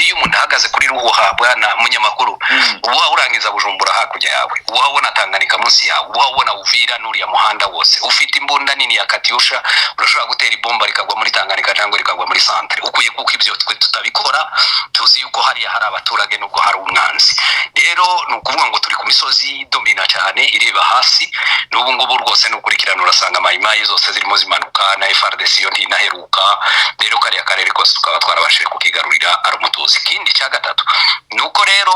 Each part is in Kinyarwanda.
Iyo umuntu ahagaze kuri Ruhuha, bwana munyamakuru, uba urangiza Bujumbura hakurya yawe, uba ubona Tanganyika munsi yawe, uba ubona Uvira n'uriya muhanda wose. Ufite imbunda nini ya Katyusha, urashobora gutera ibomba rikagwa muri Tanganyika cyangwa rikagwa muri centre ukuye, kuko ibyo twe tutabikora. Tuzi yuko hariya hari abaturage nubwo hari umwanzi. Rero ni ukuvuga ngo turi ku misozi domina cyane ireba hasi. N'ubu ngubu rwose nukurikirana urasanga Mayimayi zose zirimo zimanuka, na FARDC yo ntinaheruka. Rero kariya karere kose tukaba twarabashije kukigarurira ari umutuzo. Ikindi cya gatatu ni uko rero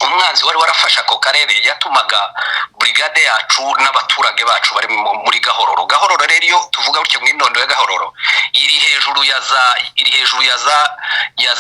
umwanzi wari warafashe ako karere yatumaga brigade yacu n'abaturage bacu bari muri Gahororo. Gahororo rero, iyo tuvuga gutyo mu inondo ya Gahororo, iri hejuru ya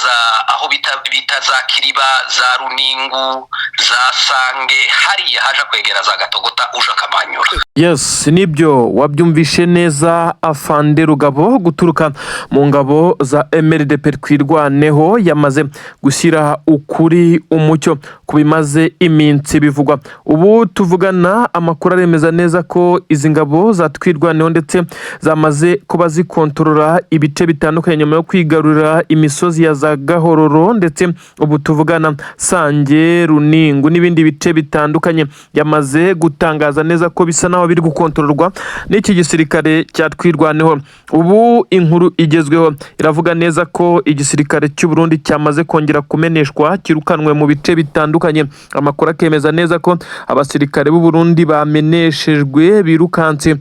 za aho bita za Kiriba, za Runingu, za Sange, hariya haja kwegera za Gatogota uja Kamanyura. Yes, nibyo, wabyumvishe neza. Afande Rugabo guturuka mu ngabo za MRDP Twirwaneho yamaze gushyira ukuri umucyo ku bimaze iminsi bivugwa. Ubu tuvugana, amakuru aremeza neza ko izi ngabo za Twirwaneho ndetse zamaze kuba zikontorora ibice bitandukanye nyuma yo kwigarurira imisozi ya za Gahororo, ndetse ubu tuvugana Sange, Runingu n'ibindi bice bitandukanye yamaze gutangaza neza ko bisa naho biri gukontororwa n'iki gisirikare cya Twirwaneho. Ubu inkuru igezweho iravuga neza ko igisirikare cy'u Burundi cyamaze kongera kumeneshwa, kirukanwe mu bice bitandukanye. Amakuru akemeza neza ko abasirikare b'u Burundi bameneshejwe, birukanse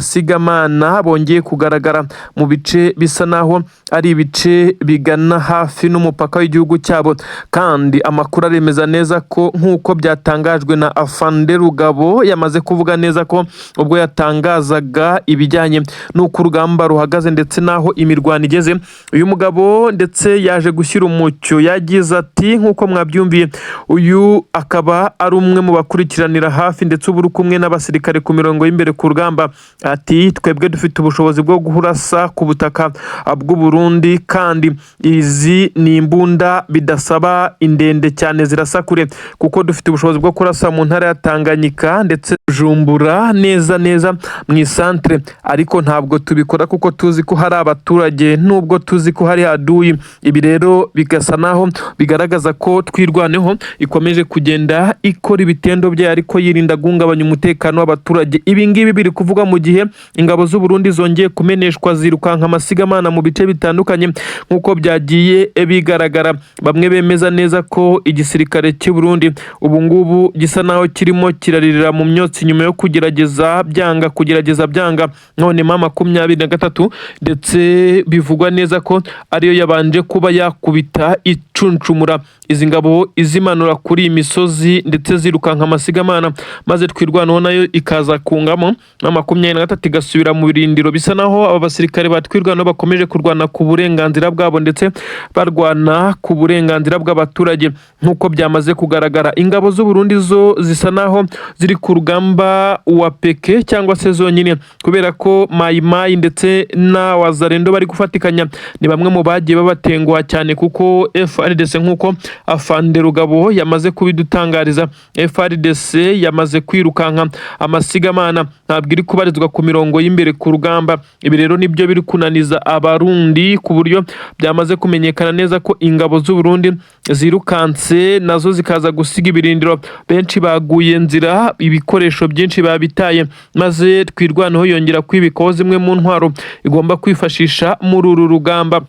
amasigamana, bongeye kugaragara mu bice bisa naho ari ibice bigana hafi n'umupaka w'igihugu cyabo. Kandi amakuru aremeza neza ko, nk'uko byatangajwe na Afande Rugabo, yamaze kuvuga neza ko ubwo yatangazaga ibijyanye n'uko urugamba ruhagaze ndetse n'aho imirwano igeze, uyu mugabo ndetse yaje gushyira umucyo. Yagize ati, nk'uko mwabyumviye, uyu akaba ari umwe mu bakurikiranira hafi ndetse uba uri kumwe n'abasirikare ku mirongo y'imbere ku rugamba, ati: "Twebwe dufite ubushobozi bwo kurasa ku butaka bw'u Burundi, kandi izi ni imbunda bidasaba indende cyane, zirasa kure, kuko dufite ubushobozi bwo kurasa mu ntara ya Tanganyika ndetse Bujumbura neza neza mu isantere, ariko ntabwo tubikora kuko tuzi ko hari abaturage, nubwo tuzi ko hari aduyi." Ibi rero bigasa naho bigaragaza ko Twirwaneho ikomeje kugenda ikora ibitendo byayo, ariko yirinda guhungabanya umutekano w'abaturage. Ibi ngibi biri kuvugwa mu gihe ingabo z'u Burundi zongeye kumeneshwa, zirukanka amasigamana mu bice bitandukanye, nk'uko byagiye bigaragara. Bamwe bemeza neza ko igisirikare cy'u Burundi ubu ngubu gisa naho kirimo kiraririra mu myotsi nyuma yo kugerageza byanga, kugerageza byanga. None M23 ndetse bivugwa neza ko ariyo yabanje kuba yakubita icuncumura izi ngabo, izimanura kuri iyi misozi ndetse zirukanka amasigamana, maze Twirwaneho nayo ikaza kungamo na 23 igasubira mu birindiro. Bisa naho aba basirikare ba Twirwaneho bakomeje kurwana ku burenganzira bwabo ndetse barwana ku burenganzira bw'abaturage, nk'uko byamaze kugaragara. Ingabo z'u Burundi zo zisa naho ziri ku rugamba wa peke cyangwa se zonyine, kubera ko Mayimayi ndetse na Wazalendo bari gufatikanya ni bamwe mu bagiye babatenguha cyane, kuko FARDC, nk'uko Afande Rugabo yamaze kubidutangariza, FARDC yamaze kwirukanka amasigamana, ntabwo iri kubarizwa ku mirongo y'imbere ku rugamba. Ibi rero nibyo biri kunaniza Abarundi, ku buryo byamaze kumenyekana neza ko ingabo z'u Burundi zirukanse nazo zikaza gusiga ibirindiro, benshi baguye nzira, ibikoresho byinshi babitaye, maze Twirwaneho yongera kwibikaho zimwe mu ntwaro igomba kwifashisha muri uru rugamba.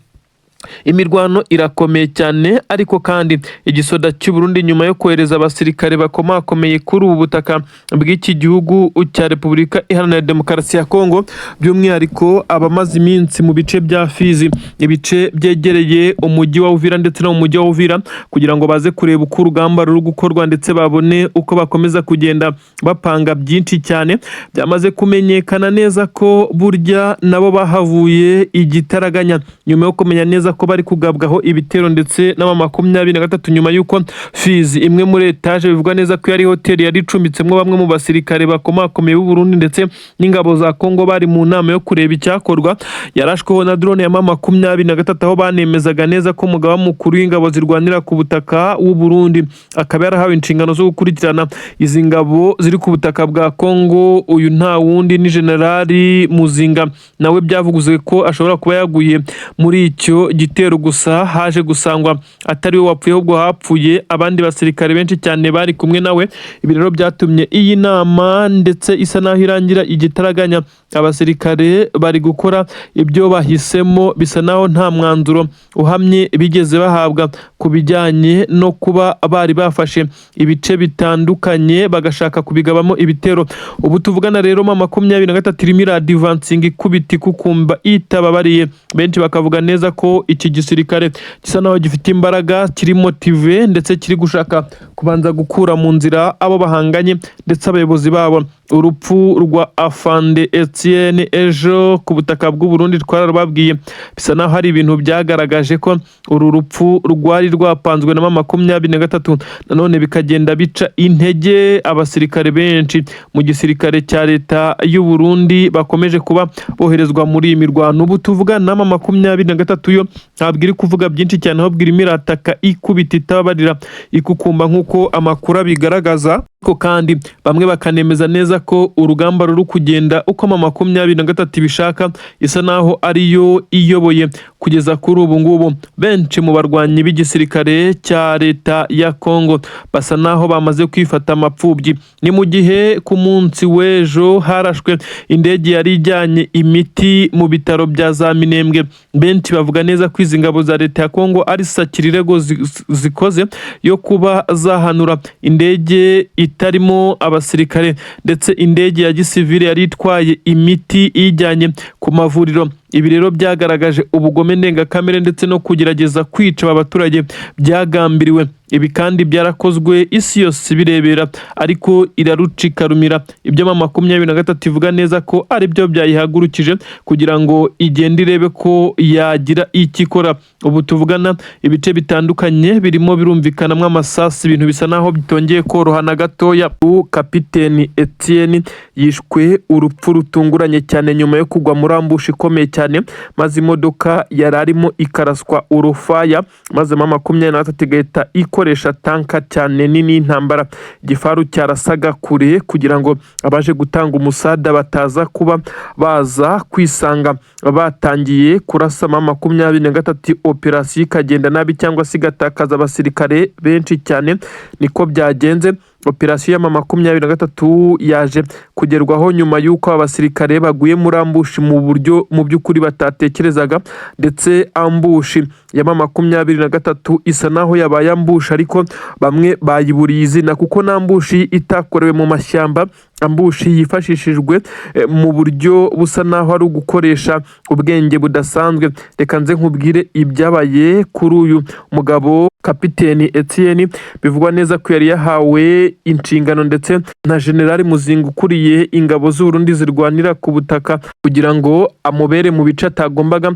Imirwano irakomeye cyane, ariko kandi igisoda cy'u Burundi, nyuma yo kohereza abasirikare bakomakomeye kuri ubu butaka bw'iki gihugu cya Repubulika Iharanira Demokarasi ya Kongo, by'umwihariko abamaze iminsi mu bice bya Fizi, ibice byegereye umujyi wa Uvira ndetse no mu mujyi wa Uvira, kugira ngo baze kureba uko urugamba ruri gukorwa ndetse babone uko bakomeza kugenda bapanga byinshi cyane, byamaze kumenyekana neza ko burya nabo bahavuye igitaraganya nyuma yo kumenya neza ko bari kugabwaho ibitero ndetse n'aba 23, nyuma y'uko Fizi imwe muri etaje bivugwa neza ko yari hoteli yari icumbitsemo bamwe mu basirikare bakomakomeye b'u Burundi ndetse n'ingabo za Kongo bari mu nama yo kureba icyakorwa, yarashweho na drone ya M23, aho banemezaga neza ko umugaba mukuru w'ingabo zirwanira ku butaka w'u Burundi, akaba yarahawe inshingano zo gukurikirana izi ngabo ziri ku butaka bwa Kongo, uyu nta wundi ni Generali Muzinga, nawe byavuguzwe ko ashobora kuba yaguye muri icyo. gitero gusa haje gusangwa atari we wapfuye, ahubwo hapfuye abandi basirikare benshi cyane bari kumwe nawe. Ibi rero byatumye iyi nama ndetse isa naho irangira igitaraganya. Abasirikare bari gukora ibyo bahisemo, bisa naho nta mwanzuro uhamye bigeze bahabwa ku bijyanye no kuba bari bafashe ibice bitandukanye bagashaka kubigabamo ibitero. Ubu tuvugana rero, M23 irimo iradvancinga, ikubita ikukumba itababariye. Benshi bakavuga neza ko iki gisirikare gisa naho gifite imbaraga, kiri motivé, ndetse kiri gushaka kubanza gukura mu nzira abo bahanganye ndetse abayobozi babo. Urupfu rwa Afande Etienne ejo ku butaka bw'u Burundi twararubabwiye, bisa naho hari ibintu byagaragaje ko uru rupfu rwari rwapanzwe na M23, nanone bikagenda bica intege abasirikare benshi mu gisirikare cya leta y'u Burundi bakomeje kuba boherezwa muri iyi mirwano. Ubu tuvugana, M23 yo ntabwo iri kuvuga byinshi cyane, ahubwo irimo irataka ikubita itababarira, ikukumba, nk'uko amakuru abigaragaza. Ariko kandi bamwe bakanemeza neza ko urugamba ruri kugenda uko M23 ibishaka, isa naho ariyo iyoboye kugeza kuri ubu ngubu. Benshi mu barwanyi b'igisirikare cya leta ya Congo basa naho bamaze kwifata amapfubyi. Ni mu gihe ku munsi w'ejo harashwe indege yari ijyanye imiti mu bitaro bya za Minembwe. Benshi bavuga neza ko izi ngabo za leta ya Congo ari sacrilège zikoze yo kuba zahanura indege itarimo abasirikare, ndetse indege ya gisivile yari itwaye imiti iyijyanye ku mavuriro. Ibi rero byagaragaje ubugome ndengakamere ndetse no kugerageza kwica aba baturage byagambiriwe. Ibi kandi byarakozwe isi yose ibirebera, ariko irarucikarumira. Ibyo M23 ivuga neza ko ari byo byayihagurukije kugira ngo igende irebe ko yagira icyo ikora. Ubu tuvugana, ibice bitandukanye birimo birumvikanamo amasasu, ibintu bisa naho bitongeye koroha na gatoya. Ubu Kapiteni Etienne yishwe urupfu rutunguranye cyane nyuma yo kugwa muri ambush ikomeye cyane, maze imodoka yari arimo ikaraswa urufaya, maze M23 igahita ikoresha tanka cyane nini y'intambara, igifaru cyarasaga kure, kugira ngo abaje gutanga umusada bataza kuba baza kwisanga batangiye kurasa M23, operasiyo ikagenda nabi cyangwa se igatakaza abasirikare benshi cyane. Niko byagenze. Operasiyo ya M23 yaje kugerwaho nyuma y'uko abasirikare baguye muri ambush mu buryo mu by'ukuri batatekerezaga, ndetse ambush ya M23 isa naho yabaye ambush, ariko bamwe bayiburiye izina, kuko n'ambush itakorewe mu mashyamba, ambush yifashishijwe mu buryo busa naho ari ugukoresha ubwenge budasanzwe. Reka nze nkubwire ibyabaye kuri uyu mugabo Kapiteni Etienne. Bivugwa neza ko yari yahawe inshingano ndetse na Generali Muzinga ukuriye ingabo z'Uburundi zirwanira ku butaka, kugira ngo amubere mu bice atagombaga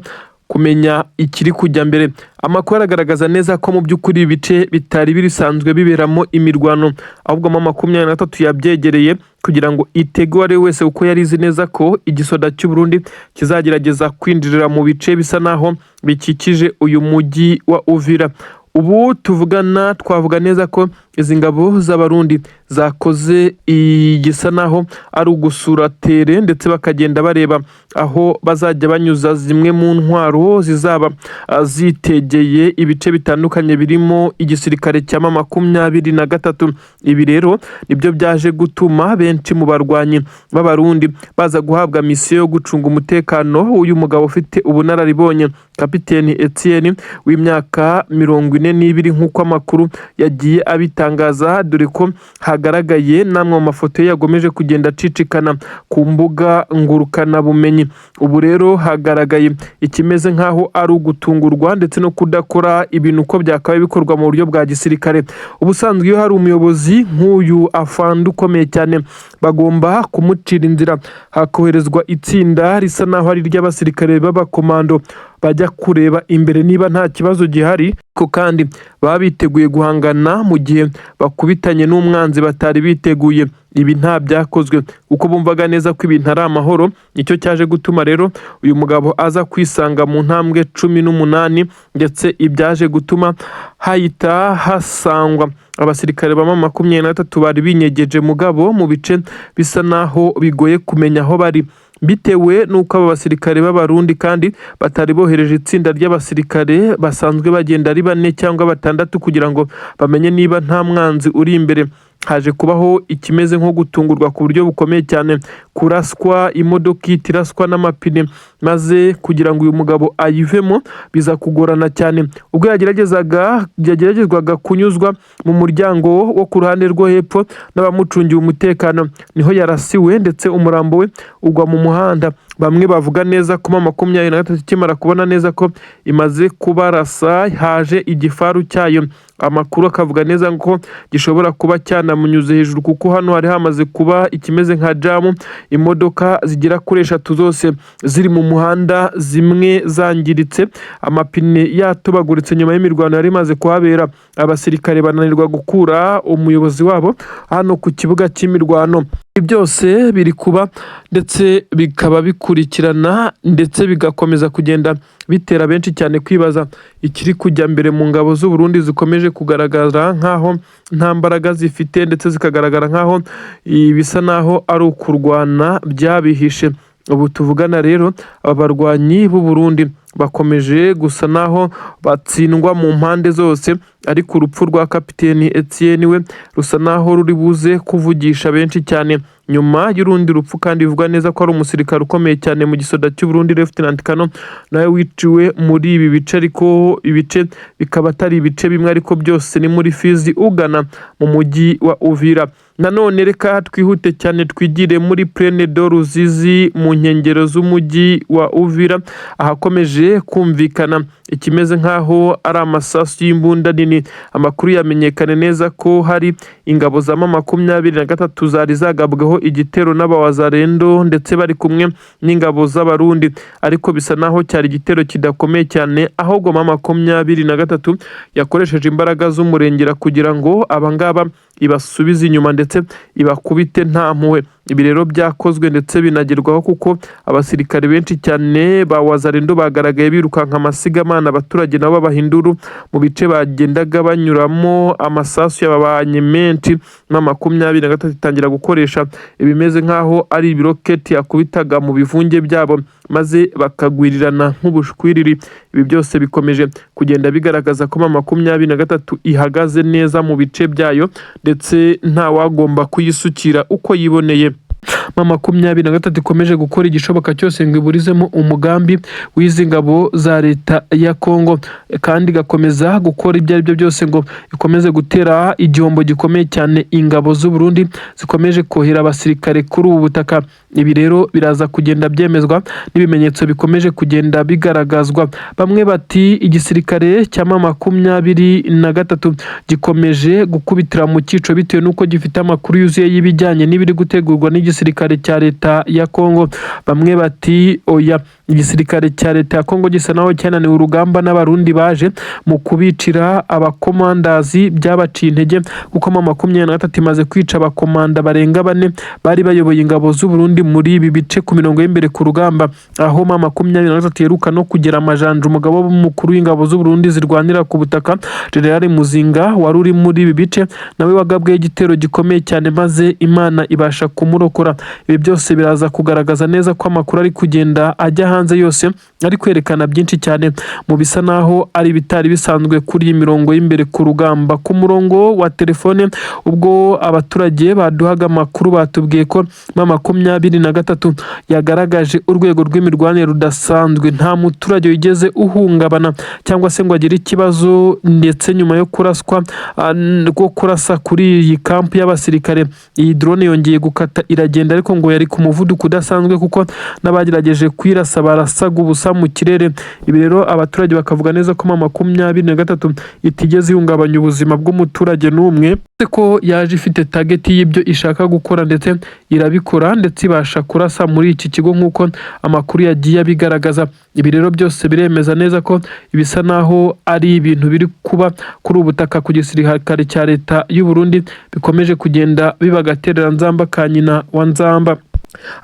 kumenya ikiri kujya mbere. Amakuru aragaragaza neza ko mu by'ukuri ibice bitari bisanzwe biberamo imirwano, ahubwo M23 yabyegereye kugira ngo itege uwo ari we wese, kuko yari izi neza ko igisoda cy'u Burundi kizagerageza kwinjirira mu bice bisa naho bikikije uyu mujyi wa Uvira. Ubu tuvugana, twavuga neza ko izi ngabo z'Abarundi zakoze igisa naho ari ugusura terrain, ndetse bakagenda bareba aho bazajya banyuza zimwe mu ntwaro zizaba zitegeye ibice bitandukanye birimo igisirikare cya M23. Ibi rero nibyo byaje gutuma benshi mu barwanyi b'Abarundi baza guhabwa misiyo yo gucunga umutekano w'uyu mugabo ufite ubunararibonye, Kapiteni Etienne w'imyaka 42, nk'uko amakuru yagiye abitangaza, dore ko hagaragaye n'amwe mu mafoto ye yagomeje kugenda acicikana ku mbuga ngurukanabumenyi. Ubu rero hagaragaye ikimeze nk'aho ari ugutungurwa ndetse no kudakora ibintu uko byakabaye bikorwa mu buryo bwa gisirikare. Ubusanzwe iyo hari umuyobozi nk'uyu afande ukomeye cyane, bagomba kumucira inzira, hakoherezwa itsinda risa naho ari iry'abasirikare b'abakomando bajya kureba imbere niba nta kibazo gihari, ko kandi baba biteguye guhangana mu gihe bakubitanye n'umwanzi batari biteguye. Ibi nta byakozwe kuko bumvaga neza ko ibintu ari amahoro. Nicyo cyaje gutuma rero uyu mugabo aza kwisanga mu ntambwe 18, ndetse ibyaje gutuma hahita hasangwa abasirikare ba M23 bari binyegeje mugabo mu bice bisa naho bigoye kumenya aho bari. Bitewe n'uko aba basirikare b'Abarundi kandi batari bohereje itsinda ry'abasirikare basanzwe bagenda ari bane cyangwa batandatu kugira ngo bamenye niba nta mwanzi uri imbere, haje kubaho ikimeze nko gutungurwa ku buryo bukomeye cyane, kuraswa imodoka ihita iraswa n'amapine, maze kugira ngo uyu mugabo ayivemo biza kugorana cyane. Ubwo yageragezwaga kunyuzwa mu muryango wo ku ruhande rwo hepfo n'abamucungiye umutekano, niho yarasiwe ndetse umurambo we ugwa mu muhanda. Bamwe bavuga neza ko M23 ikimara kubona neza ko imaze kubarasa, haje igifaru cyayo. Amakuru akavuga neza ko gishobora kuba cyanamunyuze hejuru, kuko hano hari hamaze kuba ikimeze nka jam, imodoka zigera kuri eshatu zose ziri mu muhanda, zimwe zangiritse, amapine yatobaguritse nyuma y'imirwano yari imaze kuhabera. Abasirikare bananirwa gukura umuyobozi wabo hano ku kibuga cy'imirwano. Ibi byose biri kuba ndetse bikaba bikurikirana ndetse bigakomeza kugenda bitera benshi cyane kwibaza ikiri kujya mbere mu ngabo z'u Burundi, zikomeje kugaragara nk'aho nta mbaraga zifite, ndetse zikagaragara nk'aho bisa n'aho ari ukurwana byabihishe. Ubu tuvugana rero, aba barwanyi b'u Burundi bakomeje gusa naho batsindwa mu mpande zose, ariko urupfu rwa kapiteni Etienne we rusa naho ruri buze kuvugisha benshi cyane nyuma y'urundi rupfu kandi bivugwa neza ko ari umusirikare ukomeye cyane mu gisoda cy'u Burundi, Lieutenant Colonel, nawe wiciwe muri ibi bice, ariko ibice bikaba atari ibice bimwe, ariko byose ni muri Fizi ugana mu mujyi wa Uvira. Nanone reka twihute cyane twigire muri Plaine de Ruzizi mu nkengero z'umujyi wa Uvira, ahakomeje kumvikana ikimeze nk'aho ari amasasu y'imbunda nini. Amakuru yamenyekanye neza ko hari ingabo za M23 zari zagabweho igitero n'abawazarendo, ndetse bari kumwe n'ingabo z'Abarundi, ariko bisa naho cyari igitero kidakomeye cyane, ahubwo M23 yakoresheje imbaraga z'umurengera kugira ngo abangaba ibasubize inyuma ndetse ibakubite nta mpuhwe. Ibi rero byakozwe ndetse binagerwaho, kuko abasirikare benshi cyane ba Wazalendo bagaragaye birukanka amasigamana, abaturage nabo babaha induru mu bice bagendaga banyuramo. Amasasu yababanye menshi, M23 itangira gukoresha ibimeze nk'aho ari ibiroketi yakubitaga mu bivunge byabo, maze bakagwirirana nk'ubushwiriri. Ibi byose bikomeje kugenda bigaragaza ko M23 ihagaze neza mu bice byayo, ndetse ntawagomba kuyisukira uko yiboneye. M23 ikomeje gukora igishoboka cyose ngo iburizemo umugambi w'izi ngabo za leta ya Kongo, kandi igakomeza gukora ibyo ari byo byose ngo ikomeze gutera igihombo gikomeye cyane ingabo z'u Burundi zikomeje kohera abasirikare kuri ubu butaka. Ibi rero biraza kugenda byemezwa n'ibimenyetso bikomeje kugenda bigaragazwa. Bamwe bati igisirikare cya M23 gikomeje gukubitira mu cyico bitewe n'uko gifite amakuru yuzuye y'ibijyanye n'ibiri gutegurwa n'igisirikare cya leta ya Kongo. Bamwe bati oya, igisirikare cya leta ya Kongo gisa naho cyananiwe urugamba n'Abarundi baje mu kubicira abakomandazi, byabaciye intege, kuko M23 imaze kwica abakomanda barenga bane bari bayoboye ingabo z'u Burundi muri ibi bice ku mirongo y'imbere ku rugamba, aho M23 iheruka no kugera amajanja umugaba mukuru w'ingabo z'u Burundi zirwanira ku butaka, General Muzinga, wari uri muri ibi bice, nawe wagabweho igitero gikomeye cyane, maze Imana ibasha kumurokora. Ibi byose biraza kugaragaza neza ko amakuru ari kugenda ajya hanze yose ari kwerekana byinshi cyane mu bisa naho ari ibitari bisanzwe kuri iyi mirongo y'imbere ku rugamba. Ku murongo wa telefone, ubwo abaturage baduhaga amakuru, batubwiye ko M23 yagaragaje urwego rw'imirwanire rudasanzwe, nta muturage wigeze uhungabana cyangwa se ngo agire ikibazo. Ndetse nyuma yo kuraswa rwo kurasa kuri iyi kampu y'abasirikare, iyi drone yongeye gukata iragenda, ariko ngo yari ku muvuduko udasanzwe, kuko n'abagerageje kuyirasa barasaga ubusa mu kirere. Ibi rero abaturage bakavuga neza ko M23 itigeze ihungabanya ubuzima bw'umuturage n'umwe, ko yaje ifite target y'ibyo ishaka gukora, ndetse irabikora, ndetse ibasha kurasa muri iki kigo nk'uko amakuru yagiye abigaragaza. Ibi rero byose biremeza neza ko ibisa naho ari ibintu biri kuba kuri ubu butaka ku gisirikare cya leta y'u Burundi bikomeje kugenda biba agatereranzamba ka nyina wa Nzamba.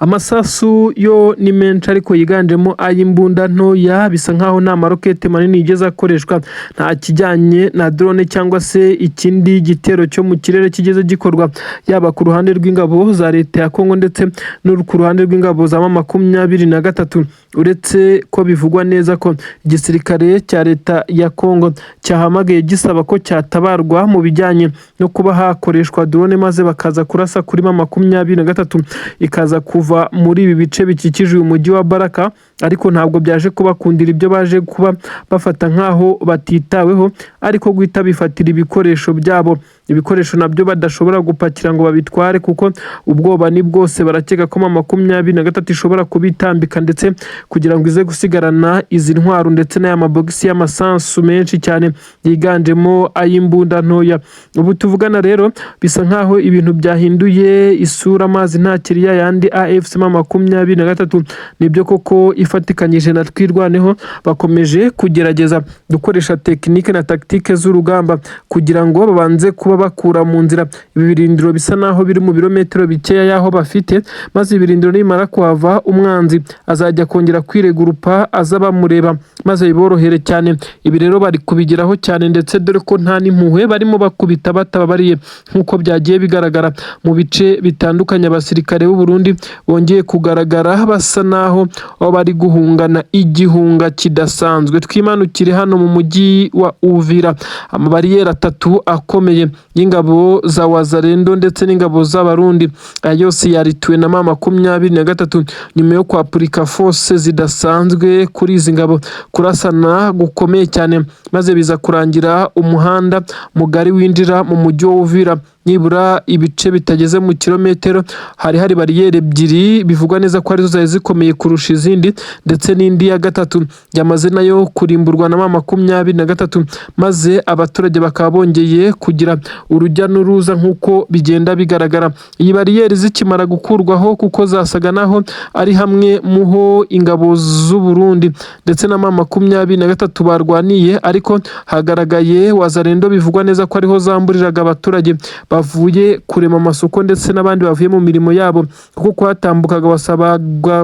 Amasasu yo ni menshi, ariko yiganjemo ay'imbunda ntoya. Bisa nkaho nta marokete manini yigeze akoreshwa, nta kijyanye na drone cyangwa se ikindi gitero cyo mu kirere kigeze gikorwa, yaba ku ruhande rw'ingabo za leta ya Kongo ndetse no ku ruhande rw'ingabo za M23, uretse ko bivugwa neza ko igisirikare cya leta ya Kongo cyahamagaye gisaba ko cyatabarwa mu bijyanye no kuba hakoreshwa drone, maze bakaza kurasa kuri M23, ikaza kuva muri ibi bice bikikije uyu mujyi wa Baraka. Ariko ntabwo byaje kubakundira. Ibyo baje kuba bafata nk'aho batitaweho, ariko guhita bifatira ibikoresho byabo, ibikoresho nabyo badashobora gupakira ngo babitware, kuko ubwoba ni bwose. Barakeka ko M23 ishobora kubitambika, ndetse kugira ngo ize gusigarana izi ntwaro ndetse n'aya mabogisi y'amasasu menshi cyane yiganjemo ay'imbunda ntoya. Ubu tuvugana rero bisa nkaho ibintu byahinduye isura, amazi ntakiri ya yandi. AFC M23 nibyo koko ifatikanyije na Twirwaneho bakomeje kugerageza gukoresha tekinike na tactique z'urugamba kugira ngo babanze kuba bakura mu nzira ibi birindiro bisa naho biri mu birometero bikeya y'aho bafite, maze ibirindiro nibimara kuhava, umwanzi azajya kongera kwiregurupa aza bamureba, maze biborohere cyane. Ibi rero bari kubigeraho cyane, ndetse dore ko nta n'impuhwe barimo, bakubita batababariye, nk'uko byagiye bigaragara mu bice bitandukanye. Abasirikare b'u Burundi bongeye kugaragara basa naho bari guhungana igihunga kidasanzwe. Twimanukire hano mu mujyi wa Uvira. Amabariyeri atatu akomeye y'ingabo za Wazalendo ndetse n'ingabo z'Abarundi, aya yose yarituwe na M23 nyuma yo kwapurika force zidasanzwe kuri izi ngabo, kurasana gukomeye cyane, maze biza kurangira umuhanda mugari winjira mu mujyi wa Uvira, nibura ibice bitageze mu kilometero, hari bariyeri ebyiri bivugwa neza ko arizo zari zikomeye kurusha izindi, ndetse n'indi ya gatatu yamaze nayo kurimburwa na M23, maze abaturage bakaba bongeye kugira urujya n'uruza nk'uko bigenda bigaragara. Iyi bariyeri zikimara gukurwaho, kuko zasaga naho ari hamwe mu ho ingabo z'u Burundi ndetse na M23 barwaniye, ariko hagaragaye Wazalendo bivugwa neza ko ariho zamburiraga abaturage bavuye kurema amasoko ndetse n'abandi bavuye mu mirimo yabo, kuko kuhatambukaga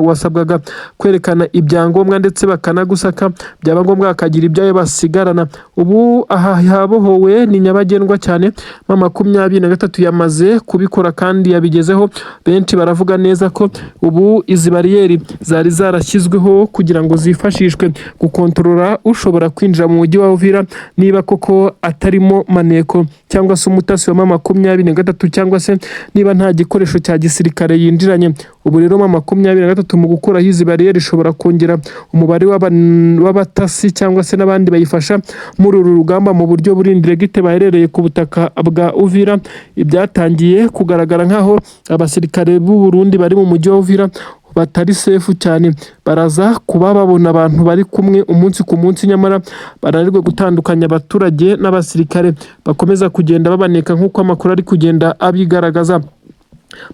wasabwaga kwerekana ibyangombwa ndetse bakanagusaka, byaba ngombwa bakagira ibyawe basigarana. Ubu aha habohowe, ni nyabagendwa cyane. M23 yamaze kubikora kandi yabigezeho. Benshi baravuga neza ko ubu izi bariyeri zari zarashyizweho kugira ngo zifashishwe gukontorora ushobora kwinjira mu mujyi wa Uvira, niba koko atarimo maneko cyangwa se umutasi wa M23, cyangwa se niba nta gikoresho cya gisirikare yinjiranye. Ubu rero M23 mu gukuraho izi bariyeri ishobora kongera umubare w'abatasi cyangwa se n'abandi bayifasha muri uru rugamba mu buryo buri indirect baherereye ku butaka bwa Uvira. Ibyatangiye kugaragara nk'aho abasirikare b'u Burundi bari mu mujyi wa Uvira batari safe cyane, baraza kuba babona abantu bari kumwe umunsi ku munsi, nyamara bananirwe gutandukanya abaturage n'abasirikare bakomeza kugenda babaneka, nk'uko amakuru ari kugenda abigaragaza.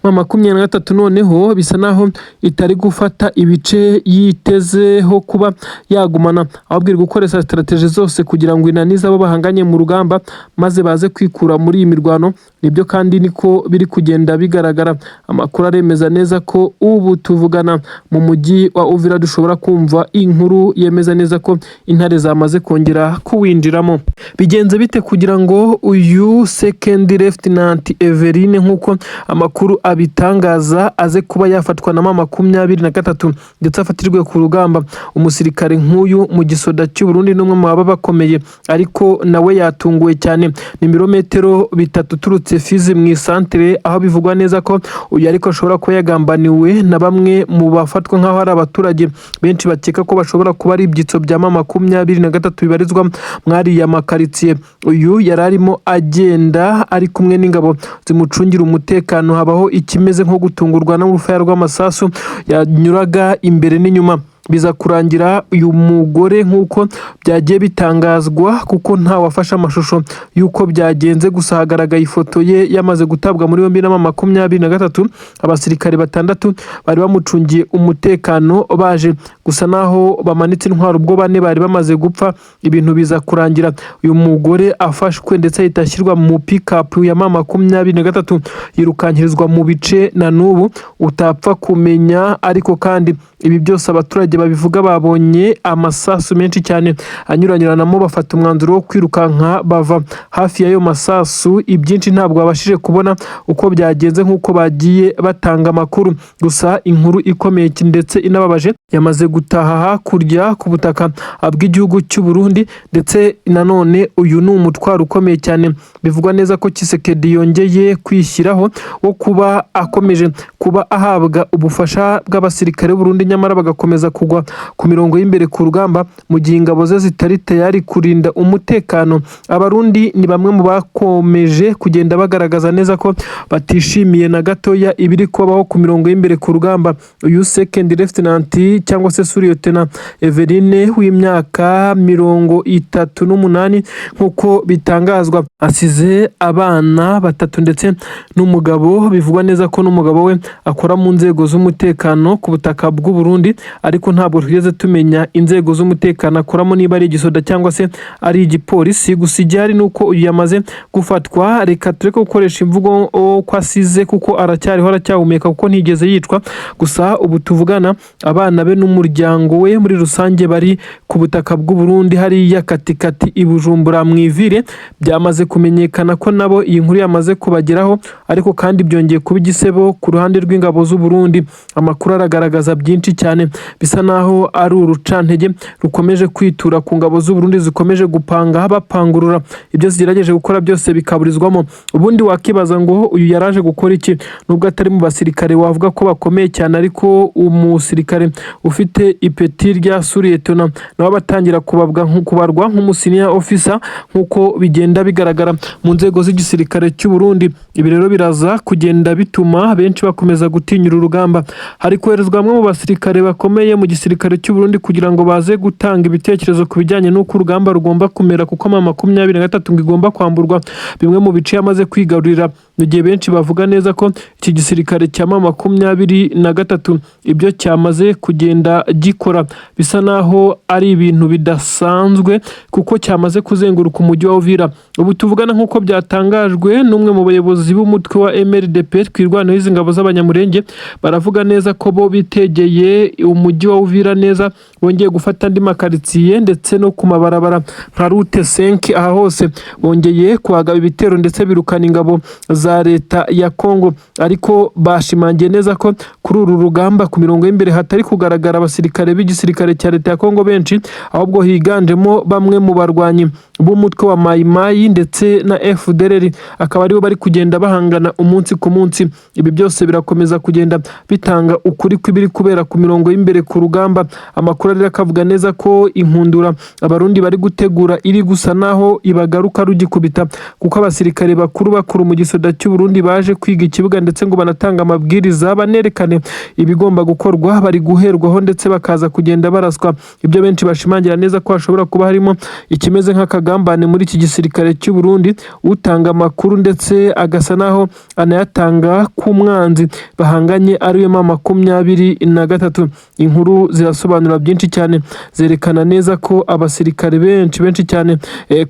M23 noneho bisa naho itari gufata ibice yitezeho kuba yagumana, ahubwo iri gukoresha strategy zose kugira ngo inanize abo bahanganye mu rugamba, maze baze kwikura muri iyi mirwano. Nibyo kandi niko biri kugenda bigaragara. Amakuru aremeza neza ko ubu tuvugana mu mujyi wa Uvira dushobora kumva inkuru yemeza neza ko intare zamaze kongera kuwinjiramo. Bigenze bite kugira ngo uyu Second Lieutenant Everine, nk'uko amakuru abitangaza, aze kuba yafatwa na M23 ndetse afatirwe ku rugamba? Umusirikare nk'uyu mu gisoda cy'u Burundi n'umwe mu baba bakomeye, ariko nawe yatunguwe cyane. Ni ibirometero 3 uturutse Fizi mu isantere, aho bivugwa neza ko uyu ariko ashobora kuba yagambaniwe na bamwe mu bafatwa nk'aho ari abaturage benshi bakeka ko bashobora kuba ari ibyitso bya M23 bibarizwa mwariya makaritsiye. Uyu yari arimo agenda ari kumwe n'ingabo zimucungira umutekano, habaho ikimeze nko gutungurwa n'urufaya rw'amasasu yanyuraga imbere n'inyuma. Biza kurangira uyu mugore, nk'uko byagiye bitangazwa, kuko nta wafashe amashusho y'uko byagenze, gusa hagaragaye ifoto ye yamaze gutabwa muri yombi na M23. Abasirikare batandatu bari bamucungiye umutekano baje gusa naho bamanitse intwaro ubwo bane bari bamaze gupfa. Ibintu biza kurangira uyu mugore afashwe, ndetse ahita ashyirwa mu pikapu ya M23, yirukankirizwa mu bice na n'ubu utapfa kumenya. Ariko kandi ibi byose abaturage babivuga babonye amasasu menshi cyane anyuranyuranamo, bafata umwanzuro wo kwirukanka bava hafi y'ayo masasu. Ibyinshi ntabwo babashije kubona uko byagenze nk'uko bagiye batanga amakuru. Gusa inkuru ikomeye ndetse inababaje yamaze gutaha hakurya ku butaka bw'igihugu cy'u Burundi. Ndetse nanone uyu ni umutwaro ukomeye cyane bivugwa neza ko Tshisekedi yongeye kwishyiraho, wo kuba akomeje kuba ahabwa ubufasha bw'abasirikare b'u Burundi, nyamara bagakomeza kugwa ku mirongo y'imbere ku rugamba, mu gihe ingabo ze zitari tayari kurinda umutekano. Abarundi ni bamwe mu bakomeje kugenda bagaragaza neza ko batishimiye na gatoya ibiri kubaho ku mirongo y'imbere ku rugamba. Uyu second lieutenant cyangwa se sous-lieutenant Everine w'imyaka 38, nk'uko bitangazwa, asize abana batatu ndetse n'umugabo. Bivugwa neza ko n'umugabo we akora mu nzego z'umutekano ku butaka bw'u Burundi, ariko ntabwo twigeze tumenya inzego z'umutekano akoramo, niba ari igisoda cyangwa se ari igipolisi. Gusa igihari ni uko uyu yamaze gufatwa. Reka tureke gukoresha imvugo ko asize, kuko aracyariho, aracyahumeka, kuko ntigeze yicwa. Gusa ubu tuvugana abana be n'umuryango we muri rusange bari ku butaka bw'u Burundi, hariya katikati i Bujumbura mu ivire. Byamaze kumenyekana ko nabo iyi nkuru yamaze kubageraho. Ariko kandi byongeye kuba igisebo ku ruhande rw'ingabo z'u Burundi. Amakuru aragaragaza byinshi cyane bisa naho ari urucantege rukomeje kwitura ku ngabo z'u Burundi, zikomeje gupanga bapangurura, ibyo zigerageje gukora byose bikaburizwamo. Ubundi wakibaza ngo uyu yaraje gukora iki, nubwo atari mu basirikare wavuga ko bakomeye cyane, ariko umusirikare ufite ipeti rya sous-lieutenant nawe batangira kubarwa nk'umu senior officer, nk'uko bigenda bigaragara mu nzego z'igisirikare cy'u Burundi. Ibi rero biraza kugenda bituma benshi bakomeza gutinyura urugamba. Hari koherezwa bamwe mu basirikare bakomeye mu gisirikare cy'u Burundi kugira ngo baze gutanga ibitekerezo ku bijyanye n'uko urugamba rugomba kumera, kuko M23 ngo igomba kwamburwa bimwe mu bice yamaze kwigarurira, mu gihe benshi bavuga neza ko iki gisirikare cya M23 ibyo cyamaze kugenda gikora bisa naho ari ibintu bidasanzwe, kuko cyamaze kuzenguruka umujyi wa Uvira ubu tuvugana, nk'uko byatangajwe n'umwe mu bayobozi b'umutwe wa MRDP Twirwaneho. Izi ngabo z'Abanyamurenge baravuga neza ko bo bitegeye umujyi wa Uvira neza, bongeye gufata andi makaritsiye ndetse no ku mabarabara nka route 5. Aha hose bongeye kuhagaba ibitero ndetse birukana ingabo za leta ya Congo. Ariko bashimangiye neza ko kuri uru rugamba ku mirongo y'imbere hatari kugaragara abasirikare b'igisirikare cya leta ya Congo benshi, ahubwo higanjemo bamwe mu barwanyi b'umutwe wa Mayi Mayi ndetse na FDLR, akaba aribo bari kugenda bahangana umunsi ku munsi. Ibi byose birakomeza kugenda bitanga ukuri kw'ibiri kubera ku mirongo y'imbere ku rugamba. Amakuru rero akavuga neza ko inkundura Abarundi bari gutegura iri gusa naho ibagaruka rugikubita, kuko abasirikare bakuru bakuru mu gisoda cy'u Burundi baje kwiga ikibuga, ndetse ngo banatanga amabwiriza, banerekane ibigomba gukorwa, bari guherwaho ndetse bakaza kugenda baraswa. Ibyo benshi bashimangira neza ko hashobora kuba harimo ikimeze nk'akagambane muri iki gisirikare cy'u Burundi, utanga amakuru ndetse agasa naho anayatanga ku mwanzi bahanganye, ariwe M23. Inkuru zirasobanura byinshi cyane, zerekana neza ko abasirikare benshi benshi cyane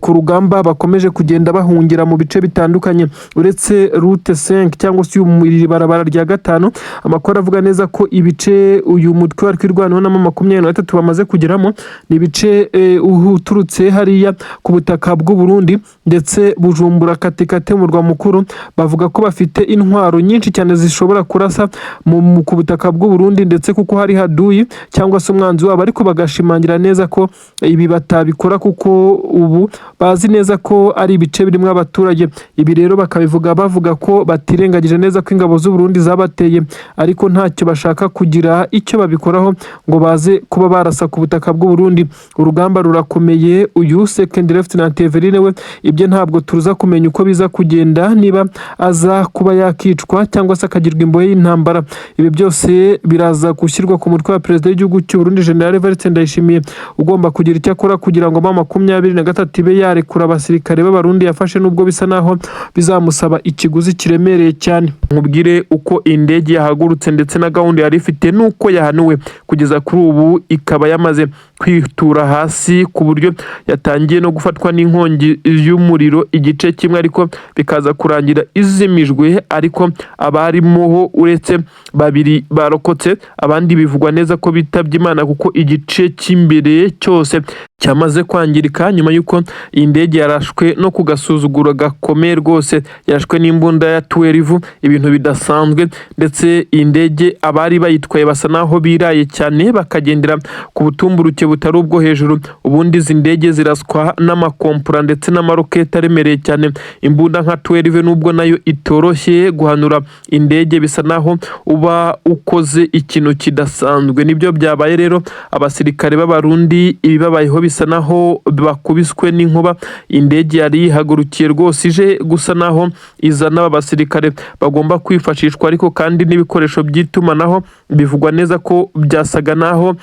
ku rugamba bakomeje kugenda bahungira mu bice bitandukanye, uretse route 5 cyangwa se iri barabara rya gatanu. Amakuru avuga neza ko ibice uyu mutwe wa Twirwaneho na M23 bamaze kugeramo ni ibice uturutse hariya ku butaka bw'u Burundi ndetse Bujumbura katikati, murwa mukuru. Bavuga ko bafite intwaro nyinshi cyane zishobora kurasa ku butaka bw'u Burundi, ndetse kuko hari haduyi cyangwa se umwanzi wabo, ariko bagashimangira neza ko ibi batabikora kuko ubu bazi neza ko ari ibice birimo abaturage. Ibi rero bakabivuga bavuga ko batirengagije neza ko ingabo z'u Burundi zabateye, ariko ntacyo bashaka kugira icyo babikoraho ngo baze kuba barasa ku butaka bw'u Burundi. Urugamba rurakomeye. Uyu second Second Lieutenant Eveline we ibyo ntabwo tuza kumenya uko biza kugenda, niba aza kuba yakicwa cyangwa se akagirwa imbohe y'intambara. Ibi byose biraza gushyirwa ku mutwe wa perezida w'igihugu cy'u Burundi, General Evariste Ndayishimiye, ugomba kugira icyo akora kugira ngo M23 ibe yarekura abasirikare b'Abarundi yafashe, nubwo bisa naho bizamusaba ikiguzi kiremereye cyane. Nkubwire uko indege yahagurutse ndetse na gahunda yari ifite n'uko yahanuwe, kugeza kuri ubu ikaba yamaze kwitura hasi, ku buryo yatangiye no gufatwa n'inkongi y'umuriro igice kimwe, ariko bikaza kurangira izimijwe. Ariko abarimo uretse babiri barokotse, abandi bivugwa neza ko bitabye Imana, kuko igice cy'imbere cyose cyamaze kwangirika nyuma y'uko iyi ndege yarashwe no ku gasuzuguro gakomeye rwose. Yarashwe n'imbunda ya 12, ibintu bidasanzwe. Ndetse iyi ndege abari bayitwaye basa naho biraye cyane, bakagendera ku butumburuke butari ubwo hejuru. Ubundi izi ndege ziraswa n'amakompura ndetse n'amaroketi aremereye cyane. Imbunda nka 12, nubwo nayo itoroshye guhanura indege, bisa naho uba ukoze ikintu kidasanzwe. Nibyo byabaye rero. Abasirikare b'Abarundi ibibabayeho bisa naho bakubiswe n'inkuba. Indege yari yihagurukiye rwose ije gusa naho izana aba basirikare bagomba kwifashishwa, ariko kandi n'ibikoresho by'itumanaho bivugwa neza ko byasaga naho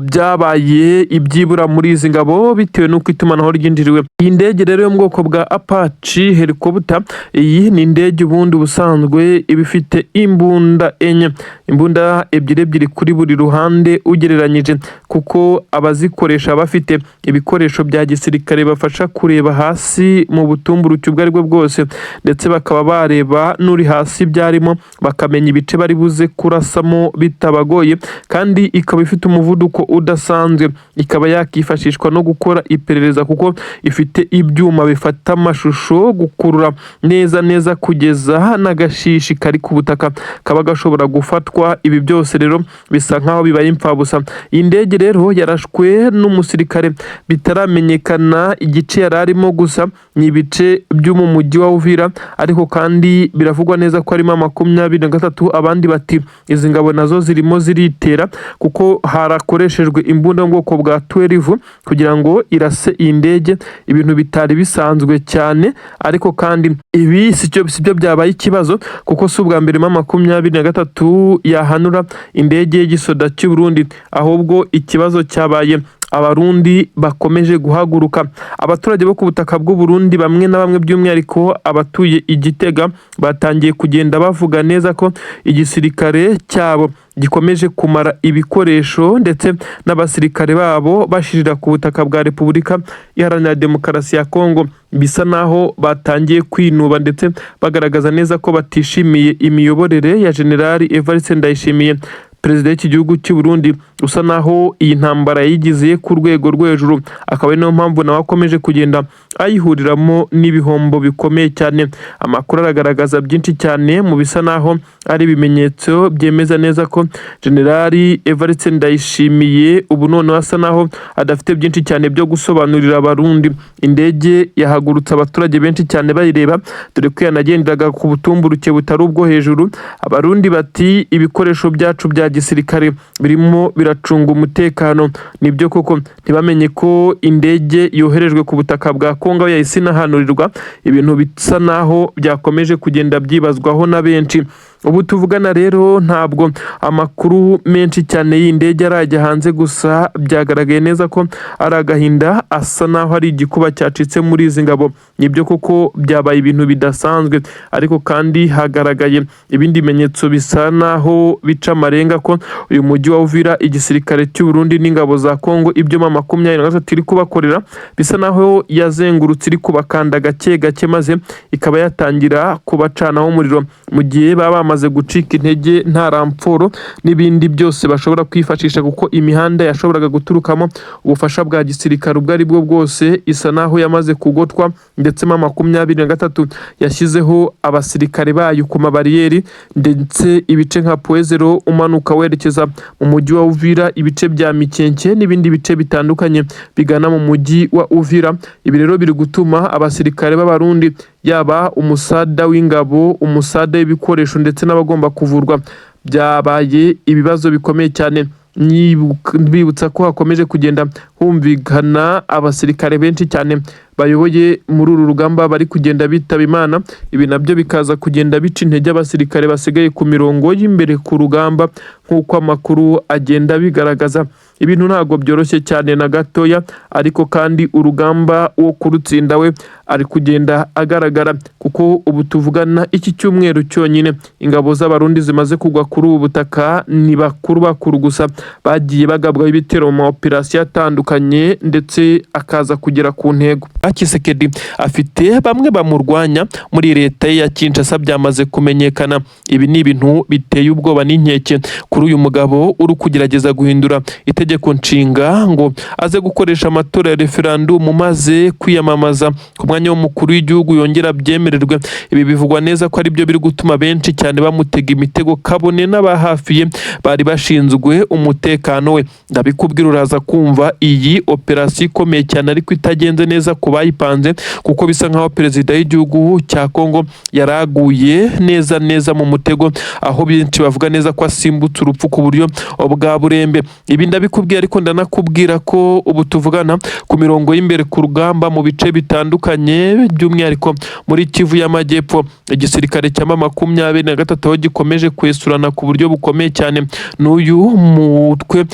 byabaye ibyibura muri izi ngabo, bitewe n'uko itumanaho ryinjiriwe. Iyi ndege rero yo mu bwoko bwa Apache helicopter, iyi ni indege ubundi ubusanzwe iba ifite imbunda enye, imbunda ebyiri ebyiri kuri buri ruhande ugereranyije, kuko abazikoresha bafite ibikoresho bya gisirikare bafasha kureba hasi mu butumburuke ubwo aribwo bwose, ndetse bakaba bareba n'uri hasi byarimo, bakamenya ibice bari buze kurasamo bitabagoye. Kandi ikaba ifite umuvuduko udasanzwe, ikaba yakifashishwa no gukora iperereza, kuko ifite ibyuma bifata amashusho, gukurura neza neza kugeza n'agashishi kari ku butaka kaba gashobora gufatwa. Ibi byose rero bisa nkaho bibaye imfabusa. Iyi ndege rero yarashwe n'umusirikare bitaramenyekana igice yari arimo, gusa ni ibice byo mu mujyi wa Uvira, ariko kandi biravugwa neza ko harimo 23. Abandi bati izi ngabo nazo zirimo ziritera, kuko harakoreshejwe imbunda mu bwoko bwa 12 kugira ngo irase iyi ndege, ibintu bitari bisanzwe cyane. Ariko kandi ibi si byo byabaye ikibazo, kuko si ubwa mbere M23 yahanura indege y'igisoda cy'u Burundi. Ahubwo ikibazo cyabaye Abarundi bakomeje guhaguruka. Abaturage bo ku butaka bw'u Burundi bamwe na bamwe, by'umwihariko abatuye i Gitega, batangiye kugenda bavuga neza ko igisirikare cyabo gikomeje kumara ibikoresho ndetse n'abasirikare babo bashirira ku butaka bwa Repubulika Iharanira Demokarasi ya Kongo. Bisa naho batangiye kwinuba ndetse bagaragaza neza ko batishimiye imiyoborere ya Generali Evariste Ndayishimiye, perezida w'iki gihugu cy'u Burundi, usa naho iyi ntambara yayigize ku rwego rwo hejuru, akaba ari nayo mpamvu nawe akomeje kugenda ayihuriramo n'ibihombo bikomeye cyane. Amakuru aragaragaza byinshi cyane mu bisa naho ari ibimenyetso byemeza neza ko Generali Evariste Ndayishimiye ubu noneho asa naho adafite byinshi cyane byo gusobanurira Abarundi. Indege yahagurutse abaturage benshi cyane bayireba, dore ko yanagenderaga ku butumburuke butari ubwo hejuru. Abarundi bati ibikoresho byacu bya gisirikare birimo biracunga umutekano. Nibyo koko, ntibamenye ko indege yoherejwe ku butaka bwa Kongo aho yahise inahanurirwa, ibintu bisa naho byakomeje kugenda byibazwaho na benshi. Ubu tuvugana rero ntabwo amakuru menshi cyane y'iyi ndege arajya hanze, gusa byagaragaye neza ko ari agahinda, asa naho ari igikuba cyacitse muri izi ngabo. Nibyo koko byabaye ibintu bidasanzwe, ariko kandi hagaragaye ibindi bimenyetso bisa naho bica amarenga ko uyu mujyi wa Uvira, igisirikare cy'u Burundi n'ingabo za Kongo, ibyo M23 iri kubakorera, bisa naho yazengurutse iri kubakanda gake gake, maze ikaba yatangira kubacanaho umuriro mu gihe baba bamaze gucika intege, nta ramforo n'ibindi byose bashobora kwifashisha, kuko imihanda yashoboraga guturukamo ubufasha bwa gisirikare ubwo ari bwo bwose isa naho yamaze kugotwa. Ndetse M23 yashyizeho abasirikare bayo ku mabariyeri, ndetse ibice nka Point Zéro umanuka werekeza mu mujyi wa Uvira, ibice bya Mikenke n'ibindi bice bitandukanye bigana mu mujyi wa Uvira. Ibi rero biri gutuma abasirikare b'Abarundi, yaba umusada w'ingabo, umusada w'ibikoresho ndetse n'abagomba kuvurwa, byabaye ibibazo bikomeye cyane. Bibutsa ko hakomeje kugenda humvikana abasirikare benshi cyane bayoboye muri uru rugamba bari kugenda bitaba Imana. Ibi nabyo bikaza kugenda bica intege abasirikare basigaye ku mirongo y'imbere ku rugamba, nk'uko amakuru agenda abigaragaza. Ibintu ntabwo byoroshye cyane na gatoya, ariko kandi urugamba wo kurutsinda we ari kugenda agaragara, kuko ubu tuvugana iki cyumweru cyonyine ingabo z'Abarundi zimaze kugwa kuri ubu butaka ni bakuru bakuru gusa bagiye bagabwaho ibitero mu ma operasiyo atandukanye, ndetse akaza kugera ku ntego. Tshisekedi afite bamwe bamurwanya muri leta ye ya Kinshasa, byamaze kumenyekana. Ibi ni ibintu biteye ubwoba n'inkeke kuri uyu mugabo uri kugerageza guhindura itegeko nshinga ngo aze gukoresha amatora ya referandumu maze kwiyamamaza ku mwanya w'umukuru w'igihugu yongera abyemererwe. Ibi bivugwa neza ko ari byo biri gutuma benshi cyane bamutega imitego, kabone n'abahafi ye bari bashinzwe umutekano we. Ndabikubwira, uraza kumva iyi operasiyo ikomeye cyane ariko itagenze neza ku bayipanze, kuko bisa nkaho perezida w'igihugu cya Kongo yaraguye neza neza mu mutego, aho benshi bavuga neza ko asimbutse urupfu ku buryo bwa burembe. Ibi ndabikubwira, ariko ndanakubwira ko ubu tuvugana ku mirongo y'imbere ku rugamba mu bice bitandukanye, by'umwihariko muri Kivu y'Amajyepfo, igisirikare cya M23 aho gikomeje kwesurana ku buryo bukomeye cyane n'uyu mutwe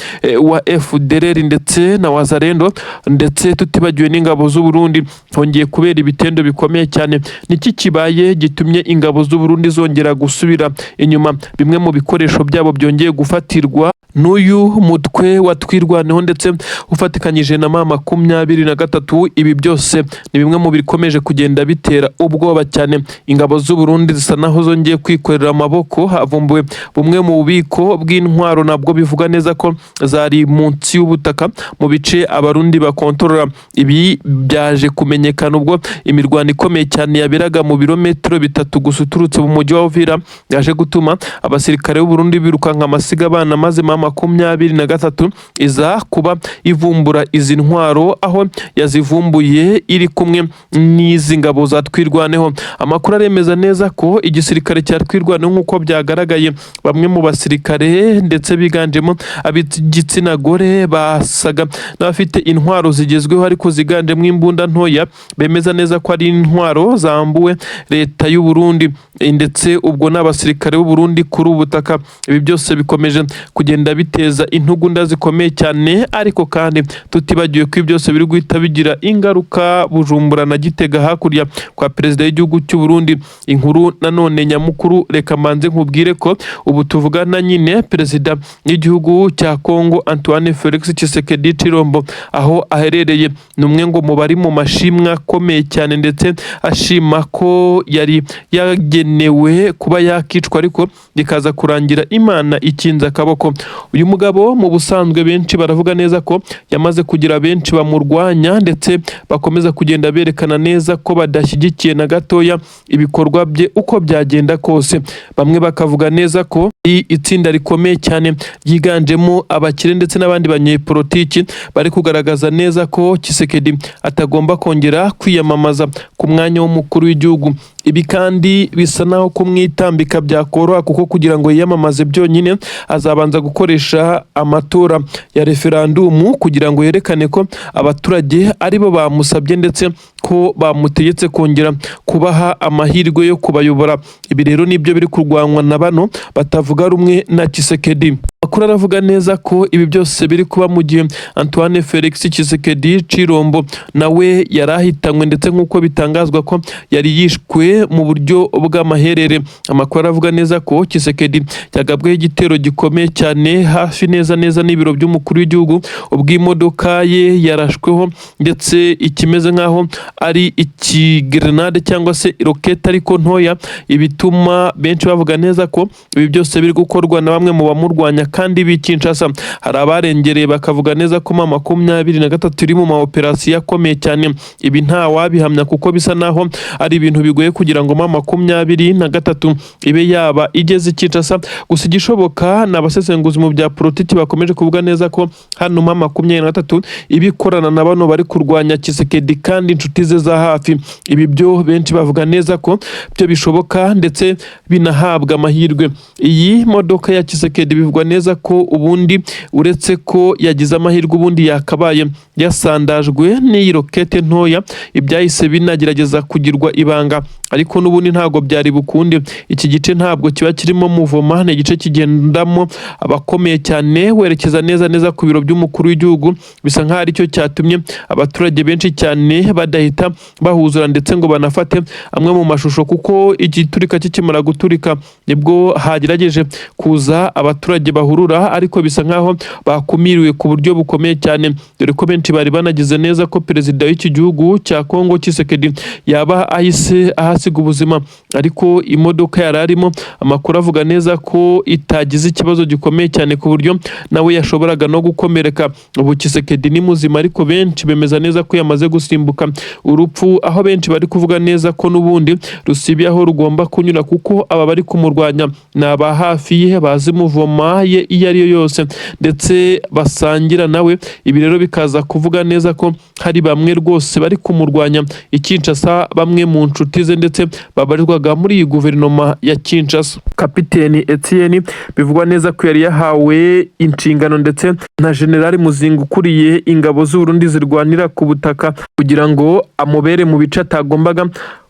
wa FDLR ndetse na Wazalendo, ndetse tutibagiwe n'ingabo z'u Burundi. Hongeye kubera ibitendo bikomeye cyane. Niki kibaye gitumye ingabo z'u Burundi zongera gusubira inyuma? Bimwe mu bikoresho byabo byongeye gufatirwa n'uyu mutwe wa Twirwaneho ndetse ufatikanyije na M23. Ibi byose ni bimwe mu bikomeje kugenda bitera ubwoba cyane. Ingabo z'u Burundi zisa naho zongeye kwikorera amaboko. Havumbuwe bumwe mu bubiko bw'intwaro, nabwo bivuga neza ko zari munsi y'ubutaka mu bice Abarundi bakontorora. Ibi byaje kumenyekana ubwo imirwano ikomeye cyane yaberaga mu birometero 3 gusa uturutse mu mujyi wa Uvira, yaje gutuma abasirikare b'u Burundi birukanka amasiga abana, maze M23 iza kuba ivumbura izi ntwaro, aho yazivumbuye iri kumwe n'izi ngabo za Twirwaneho. Amakuru aremeza neza ko igisirikare cya Twirwaneho, nk'uko byagaragaye, bamwe mu basirikare ndetse biganjemo ab'igitsina gore basaga n'abafite intwaro zigezweho ariko ziganjemo imbunda ntoya, bemeza neza ko ari intwaro zambuwe leta y'u Burundi, ndetse ubwo n'abasirikare b'u Burundi kuri ubu butaka. Ibi byose bikomeje kugenda biteza intugunda zikomeye cyane, ariko kandi tutibagiwe ko ibi byose biri guhita bigira ingaruka Bujumbura na Gitega hakurya kwa perezida w'igihugu cy'u Burundi. Inkuru nanone nyamukuru, reka mbanze nkubwire ko ubu tuvugana nyine perezida w'igihugu cya Kongo Antoine Felix Tshisekedi Tshilombo aho aherereye ni umwe ngo mu bari mu mashimwe akomeye cyane, ndetse ashima ko yari yagenewe kuba yakicwa ariko bikaza kurangira Imana ikinze akaboko. Uyu mugabo mu busanzwe benshi baravuga neza ko yamaze kugira benshi bamurwanya, ndetse bakomeza kugenda berekana neza ko badashyigikiye na gatoya ibikorwa bye uko byagenda kose. Bamwe bakavuga neza ko itsinda rikomeye cyane ryiganjemo abakire ndetse n'abandi banyepolitiki bari kugaragaza neza ko Tshisekedi atagomba kongera kwiyamamaza ku mwanya w'umukuru w'igihugu. Ibi kandi bisa naho kumwitambika byakoroha, kuko kugira ngo yiyamamaze byonyine azabanza gukoresha amatora ya referandumu kugira ngo yerekane ko abaturage aribo bamusabye ndetse ko bamutegetse kongera kubaha amahirwe yo kubayobora. Ibi rero nibyo biri kurwanywa na bano batavuga rumwe na Tshisekedi. Amakuru aravuga neza ko ibi byose biri kuba mu gihe Antoine Felix Tshisekedi Tshilombo nawe yari ahitanywe, ndetse nk'uko bitangazwa ko yari yishwe mu buryo bw'amaherere. Amakuru aravuga neza ko Tshisekedi yagabweho igitero gikomeye cyane hafi neza neza n'ibiro by'umukuru w'igihugu, ubwo imodoka ye yarashweho ndetse ikimeze nk'aho ari ikigrenade cyangwa se rokete ariko ntoya, ibituma benshi bavuga neza ko ibi byose biri gukorwa na bamwe mu bamurwanya kandi b'i Kinshasa. Hari abarengereye bakavuga neza ko M23 iri mu ma operasiyo akomeye cyane. Ibi nta wabihamya kuko bisa naho ari ibintu bigoye kugira ngo M23 ibe yaba igeze i Kinshasa. Gusa igishoboka ni abasesenguzi mu bya politiki bakomeje kuvuga neza ko hano M23 iba ikorana na bano bari kurwanya Tshisekedi kandi inshuti ze za hafi. Ibi byo benshi bavuga neza ko byo bishoboka ndetse binahabwa amahirwe. Iyi modoka ya Tshisekedi bivugwa neza ko neza ko ubundi uretse ko yagize amahirwe, ubundi yakabaye yasandajwe n'iyi rokete ntoya. Ibyahise binagerageza kugirwa ibanga, ariko n'ubundi ntabwo byari bukunde. Iki gice ntabwo kiba kirimo mouvement, ni igice kigendamo abakomeye cyane, werekeza neza neza ku biro by'umukuru w'igihugu. Bisa nk'aho aricyo cyatumye abaturage benshi cyane badahita bahuzura ndetse ngo banafate amwe mu mashusho, kuko igiturika kikimara guturika nibwo hagerageje kuza abaturage bahurura, ariko bisa nk'aho bakumiriwe ku buryo bukomeye cyane, dore ko benshi bari banagize neza ko perezida w'iki gihugu cya Kongo Tshisekedi yaba ahise ahasiga ubuzima. Ariko imodoka yari arimo, amakuru avuga neza ko itagize ikibazo gikomeye cyane ku buryo nawe yashoboraga no gukomereka. Ubu Tshisekedi ni muzima, ariko benshi bemeza neza ko yamaze gusimbuka urupfu, aho benshi bari kuvuga neza ko n'ubundi rusibiye aho rugomba kunyura, kuko aba bari kumurwanya ni aba hafi ye, bazi mouvement ye iyo ari yo yose ndetse basangira nawe. Ibi rero bikaza kuvuga neza ko hari bamwe rwose bari kumurwanya i Kinshasa, bamwe mu nshuti ze ndetse babarizwaga muri iyi guverinoma ya Kinshasa. Kapiteni Etienne bivugwa neza ko yari yahawe inshingano ndetse na Generali Muzinga ukuriye ingabo z'u Burundi zirwanira ku butaka, kugira ngo amubere mu bice atagombaga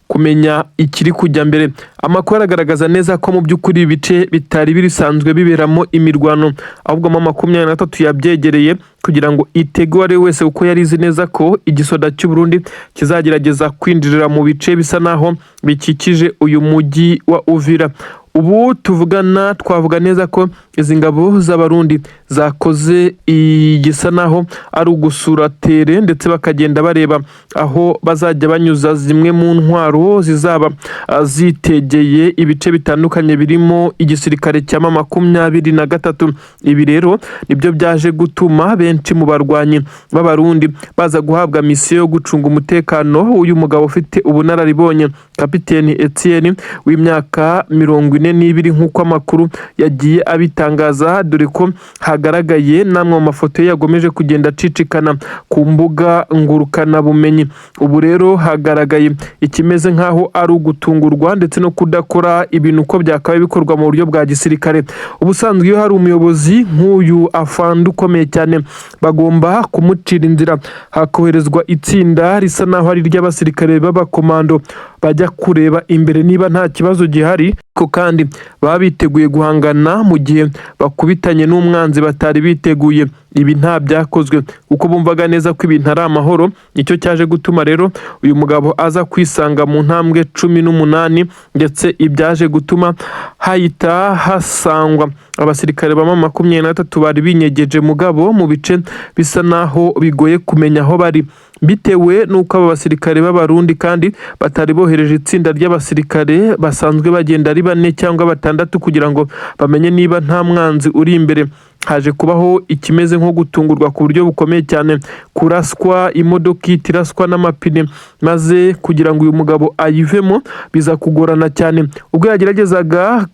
kumenya ikiri kujya mbere. Amakuru aragaragaza neza ko mu by'ukuri ibice bitari bisanzwe biberamo imirwano, ahubwo M23 yabyegereye kugira ngo itege uwo ari we wese, kuko yari izi neza ko igisoda cy'u Burundi kizagerageza kwinjirira mu bice bisa naho bikikije uyu mujyi wa Uvira. Ubu tuvugana, twavuga neza ko izi ngabo z'Abarundi zakoze igisa naho ari ugusura terrain, ndetse bakagenda bareba aho bazajya banyuza zimwe mu ntwaro zizaba zitegeye ibice bitandukanye birimo igisirikare cya M23. Ibi rero nibyo byaje gutuma benshi mu barwanyi b'Abarundi baza guhabwa misiyo yo gucunga umutekano w'uyu mugabo ufite ubunararibonye, Kapiteni Etienne w'imyaka 42, nk'uko amakuru yagiye abitangaza, dore ko hagaragaye n'amwe mu mafoto ye yagomeje kugenda acicikana ku mbuga ngurukanabumenyi. Ubu rero hagaragaye ikimeze nk'aho ari ugutungurwa ndetse no kudakora ibintu uko byakabaye bikorwa mu buryo bwa gisirikare. Ubusanzwe iyo hari umuyobozi nk'uyu afande ukomeye cyane, bagomba kumucira inzira, hakoherezwa itsinda risa naho ari iry'abasirikare b'abakomando bajya kureba imbere niba nta kibazo gihari, ko kandi baba biteguye guhangana mu gihe bakubitanye n'umwanzi batari biteguye. Ibi nta byakozwe kuko bumvaga neza ko ibintu ari amahoro. Nicyo cyaje gutuma rero uyu mugabo aza kwisanga mu ntambwe 18, ndetse ibyaje gutuma hahita hasangwa abasirikare ba M23 bari binyegeje mugabo mu bice bisa naho bigoye kumenya aho bari, bitewe n'uko aba basirikare b'Abarundi kandi batari bohereje itsinda ry'abasirikare basanzwe bagenda ari bane cyangwa batandatu kugira ngo bamenye niba nta mwanzi uri imbere. Haje kubaho ikimeze nko gutungurwa ku buryo bukomeye cyane, kuraswa, imodoka ihita iraswa n'amapine, maze kugira ngo uyu mugabo ayivemo biza kugorana cyane. Ubwo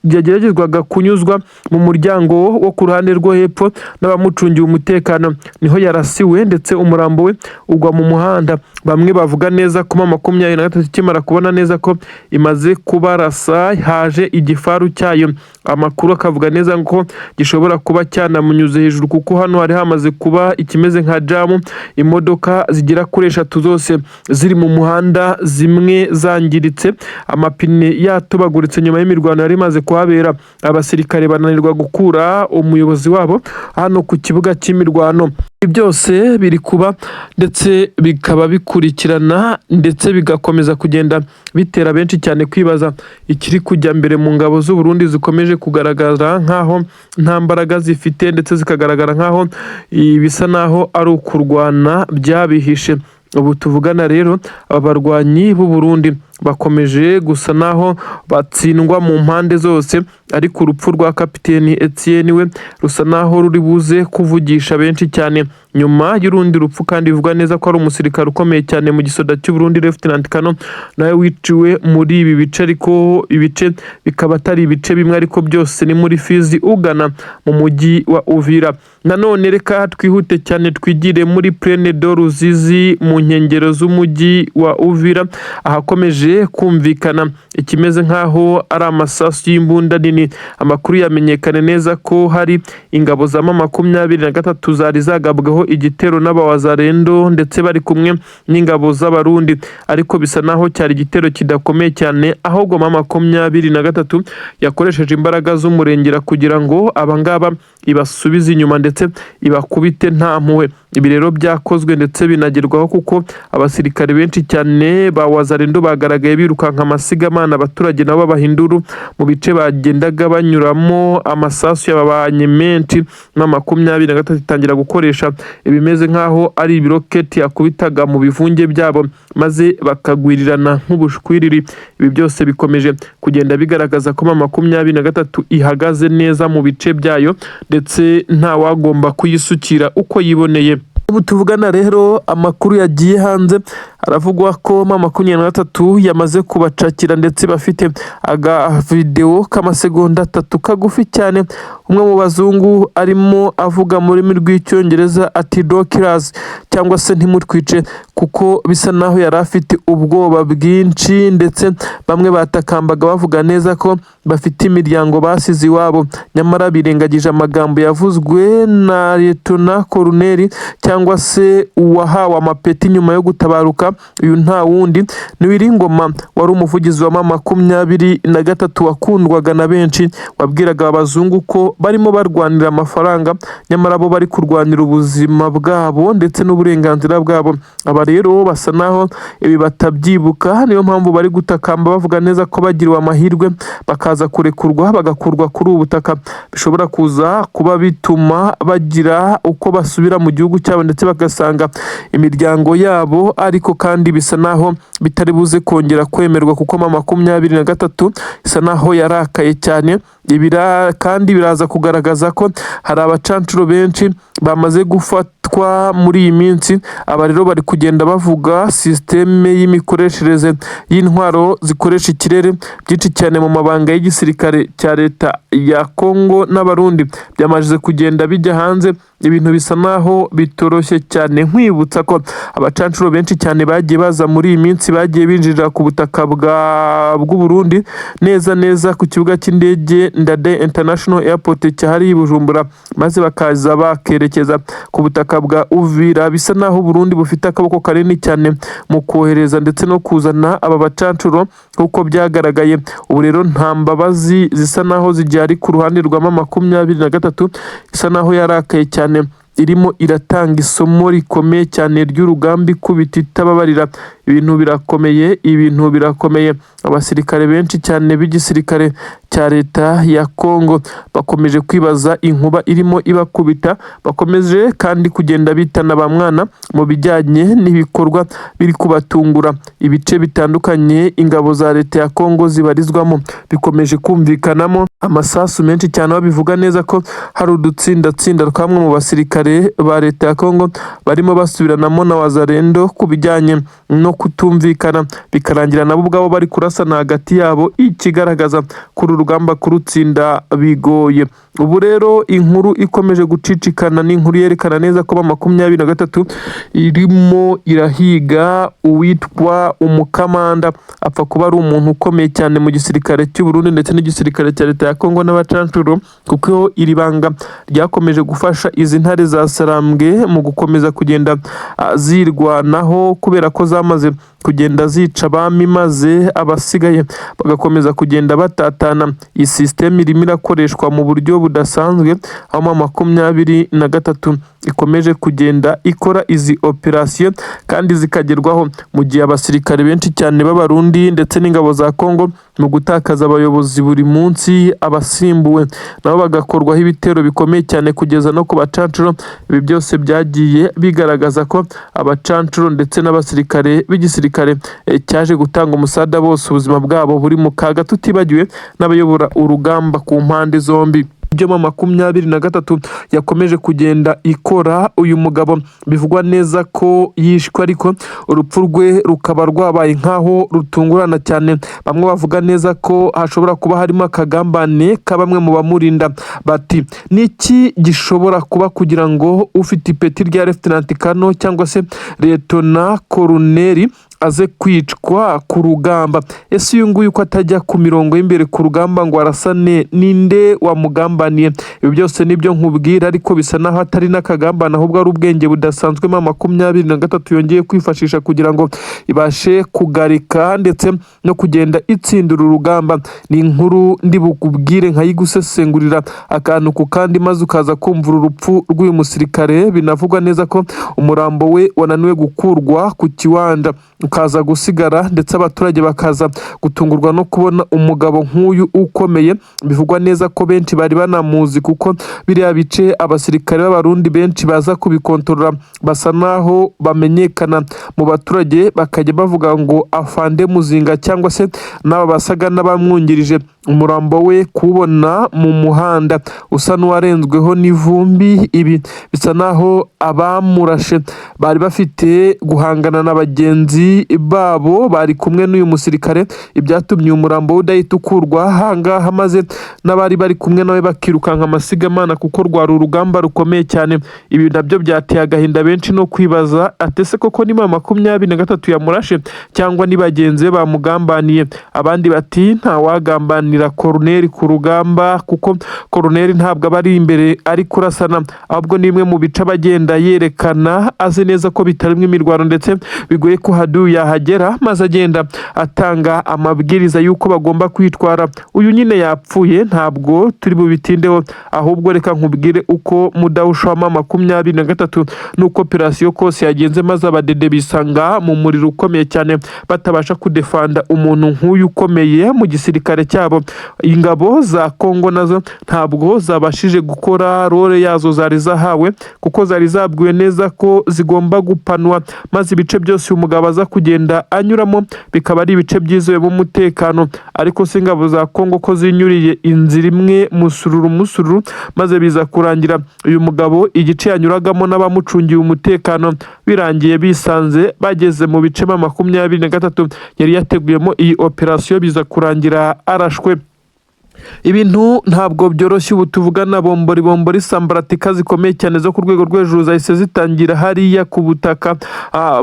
yageragezwaga kunyuzwa mu muryango wo ku ruhande rwo hepfo n'abamucungiye umutekano, niho yarasiwe ndetse umurambo we ugwa mu muhanda. Bamwe bavuga neza ko M23 ikimara kubona neza ko imaze kubarasa, haje igifaru cyayo. Amakuru akavuga neza ko gishobora kuba cyanamunyuze hejuru, kuko hano hari hamaze kuba ikimeze nka jam, imodoka zigera kuri eshatu zose ziri mu muhanda, zimwe zangiritse, amapine yatobaguritse nyuma y'imirwano yari imaze kuhabera. Abasirikare bananirwa gukura umuyobozi wabo hano ku kibuga cy'imirwano. Ibi byose biri kuba ndetse bikaba bikurikirana, ndetse bigakomeza kugenda bitera benshi cyane kwibaza ikiri kujya mbere mu ngabo z'u Burundi zikomeje kugaragara nk'aho nta mbaraga zifite, ndetse zikagaragara nk'aho bisa naho ari ukurwana byabihishe. Ubu tuvugana rero, aba barwanyi b'u Burundi bakomeje gusa naho batsindwa mu mpande zose, ariko urupfu rwa Kapiteni Etienne we rusa naho ruri buze kuvugisha benshi cyane nyuma y'urundi rupfu, kandi bivugwa neza ko ari umusirikare ukomeye cyane mu gisoda cy'u Burundi, Lieutenant Colonel, nawe wiciwe muri ibi bice, ariko ibice bikaba atari ibice bimwe, ariko byose ni muri Fizi ugana mu mujyi wa Uvira. Nanone reka twihute cyane twigire muri Plaine de Ruzizi mu nkengero z'umujyi wa Uvira, ahakomeje Hakomeje kumvikana ikimeze nk'aho ari amasasu y'imbunda nini. Amakuru yamenyekanye neza ko hari ingabo za M23 zari zagabweho igitero n'abawazarendo, ndetse bari kumwe n'ingabo z'Abarundi, ariko bisa naho cyari igitero kidakomeye cyane, ahubwo M23 yakoresheje imbaraga z'umurengera kugira ngo abangaba ibasubize inyuma ndetse ibakubite nta mpuhwe. Ibi rero byakozwe ndetse binagerwaho kuko abasirikare benshi cyane ba Wazalendo bagaragaye birukanka amasigamana, abaturage nabo babahinduru mu bice bagendaga banyuramo. Amasasu yababanye menshi, M23 itangira gukoresha ibimeze nk'aho ari ibiroketi yakubitaga mu bivunge byabo, maze bakagwirirana nk'ubushwiriri. Ibi byose bikomeje kugenda bigaragaza ko M23 ihagaze neza mu bice byayo, ndetse nta wagomba kuyisukira uko yiboneye. Ubu tuvugana rero, amakuru yagiye hanze aravugwa ko M23 yamaze kubacakira, ndetse bafite agavidewo k'amasegonda 3 kagufi cyane. Umwe mu bazungu arimo avuga mu rurimi rw'Icyongereza ati "Don't kill us", cyangwa se "Ntimutwice", kuko bisa naho yari afite ubwoba bwinshi, ndetse bamwe batakambaga bavuga neza ko bafite imiryango basize iwabo, nyamara birengagije amagambo yavuzwe na Liyetona Koloneli, cyangwa se uwahawe amapeti nyuma yo gutabaruka. Uyu nta wundi ni Wiringoma, wari umuvugizi wa M23 wakundwaga na benshi, wabwiraga abazungu ko barimo barwanira amafaranga, nyamara bo bari kurwanira ubuzima bwabo ndetse n'uburenganzira bwabo. Aba rero basa naho ibi batabyibuka, niyo mpamvu bari gutakamba bavuga neza ko bagiriwe amahirwe bakaza kurekurwa, bagakurwa kuri ubu butaka, bishobora kuza kuba bituma bagira uko basubira mu gihugu cyabo ndetse bagasanga imiryango yabo. Ariko kandi bisa naho bitari buze kongera kwemerwa, kuko M23 isa naho yarakaye cyane. Kandi biraza kugaragaza ko hari abacancuro benshi bamaze gufatwa muri iyi minsi. Aba rero bari kugenda bavuga sisiteme y'imikoreshereze y'intwaro zikoresha ikirere. Byinshi cyane mu mabanga y'igisirikare cya leta ya Kongo n'Abarundi byamaze kugenda bijya hanze. Ibintu bisa naho bitoroshye cyane. Nkwibutsa ko abacancuro benshi cyane bagiye baza muri iyi minsi, bagiye binjirira ku butaka bw'u Burundi, neza neza ku kibuga cy'indege Ndadaye International Airport cyahariye i Bujumbura, maze bakaza bakerekeza ku butaka bwa Uvira. Bisa naho Burundi bufite akaboko kanini cyane mu kohereza ndetse no kuzana aba bacancuro nk'uko byagaragaye. Ubu rero nta mbabazi zisa naho zigihari ku ruhande rwa M23, isa naho yarakaye cyane, irimo iratanga isomo rikomeye cyane ry'urugamba, ikubita itababarira. Ibintu birakomeye, ibintu birakomeye. Abasirikare benshi cyane b'igisirikare cya leta ya Kongo bakomeje kwibaza inkuba irimo ibakubita. Bakomeje kandi kugenda bitana ba mwana mu bijyanye n'ibikorwa biri kubatungura. Ibice bitandukanye ingabo za leta ya Kongo zibarizwamo bikomeje kumvikanamo amasasu menshi cyane, aho bivuga neza ko hari udutsindatsinda twamwe mu basirikare ba leta ya Kongo barimo basubiranamo na Wazalendo ku bijyanye no kutumvikana, bikarangira nabo ubwabo bari kurasana hagati yabo, ikigaragaza kuri urugamba kurutsinda bigoye. Ubu rero inkuru ikomeje gucicikana ni inkuru yerekana neza ko M23 irimo irahiga uwitwa umukamanda, apfa kuba ari umuntu ukomeye cyane mu gisirikare cy'u Burundi ndetse n'igisirikare cya leta ya Kongo n'abacancuro, kuko iri banga ryakomeje gufasha izi ntare za Sarambwe mu gukomeza kugenda zirwanaho, kubera ko zamaze kugenda zica abami, maze abasigaye bagakomeza kugenda batatana. Iyi sisiteme irimo irakoreshwa mu buryo budasanzwe, aho M23 ikomeje kugenda ikora izi operasiyo kandi zikagerwaho, mu gihe abasirikare benshi cyane b'Abarundi ndetse n'ingabo za Kongo mu gutakaza abayobozi buri munsi, abasimbuwe nabo bagakorwaho ibitero bikomeye cyane kugeza no ku bacancuro. Ibi byose byagiye bigaragaza ko abacancuro ndetse n'abasirikare b'igisirikare cyaje gutanga umusada bose ubuzima bwabo buri mu kaga, tutibagiwe n'abayobora urugamba ku mpande zombi. Ibyo M23 yakomeje kugenda ikora, uyu mugabo bivugwa neza ko yishwe, ariko urupfu rwe rukaba rwabaye nk'aho rutungurana cyane. Bamwe bavuga neza ko hashobora kuba harimo akagambane ka bamwe mu bamurinda, bati niki gishobora kuba kugira ngo ufite ipeti rya Lieutenant Colonel cyangwa se Liyetona Koloneli Aze kwicwa ku rugamba. Ese uyu nguyu ko atajya ku mirongo y'imbere ku rugamba ngo arasane, ninde wamugambaniye? Ibi byose nibyo nkubwira, ariko bisa naho atari n'akagambane, ahubwo ari ubwenge budasanzwe M23 yongeye kwifashisha kugira ngo ibashe kugarika ndetse no kugenda itsindura urugamba. Ni inkuru ndi bukubwire nkayigusesengurira akantu ku kandi, maze ukaza kumva uru rupfu rw'uyu musirikare. Binavugwa neza ko umurambo we wananiwe gukurwa ku kiwanja, ukaza gusigara, ndetse abaturage bakaza gutungurwa no kubona umugabo nk'uyu ukomeye. Bivugwa neza ko benshi bari banamuzi, kuko biriya bice abasirikare b'Abarundi benshi baza kubikontorora basa naho bamenyekana mu baturage, bakajya bavuga ngo afande Muzinga cyangwa se n'aba basaga n'abamwungirije. Umurambo we kuwubona mu muhanda usa n'uwarenzweho n'ivumbi, ibi bisa naho abamurashe bari bafite guhangana na bagenzi babo bari kumwe n'uyu musirikare, ibyatumye uyu murambo we udahita ukurwa ahangaha, maze n'abari bari kumwe nawe bakirukanka amasigamana, kuko rwari urugamba rukomeye cyane. Ibi nabyo byateye agahinda benshi no kwibaza atese koko ni M23 yamurashe cyangwa ni bagenzi be bamugambaniye? Abandi bati ntawagambanira koroneri ku rugamba, kuko koroneri ntabwo aba ari imbere ari kurasana, ahubwo ni imwe mu bice aba agenda yerekana azi neza ko bitarimo imirwano ndetse bigoye ko hadu yahagera, maze agenda atanga amabwiriza y'uko bagomba kwitwara. Uyu nyine yapfuye, ntabwo turi bubitindeho, ahubwo reka nkubwire uko mudahusha wa M23 n'uko operasiyo kose yagenze, maze abadede bisanga mu muriro ukomeye cyane, batabasha kudefanda umuntu nk'uyu ukomeye mu gisirikare cyabo. Ingabo za Kongo nazo ntabwo zabashije gukora role yazo zari zahawe, kuko zari zabwiwe neza ko zigomba gupanwa, maze ibice byose uyu mugabo aza kugenda anyuramo bikaba ari ibice byizewemo umutekano. Ariko se ingabo za Kongo ko zinyuriye inzira imwe musururu musururu, maze biza kurangira uyu mugabo igice yanyuragamo n'abamucungiye umutekano birangiye bisanze bageze mu bice M23 yari yateguyemo iyi operasiyo, biza kurangira arashwe. Ibintu ntabwo byoroshye. Ubu tuvugana bombori bombori, sambaratika zikomeye cyane zo ku rwego rwo hejuru zahise zitangira hariya ku butaka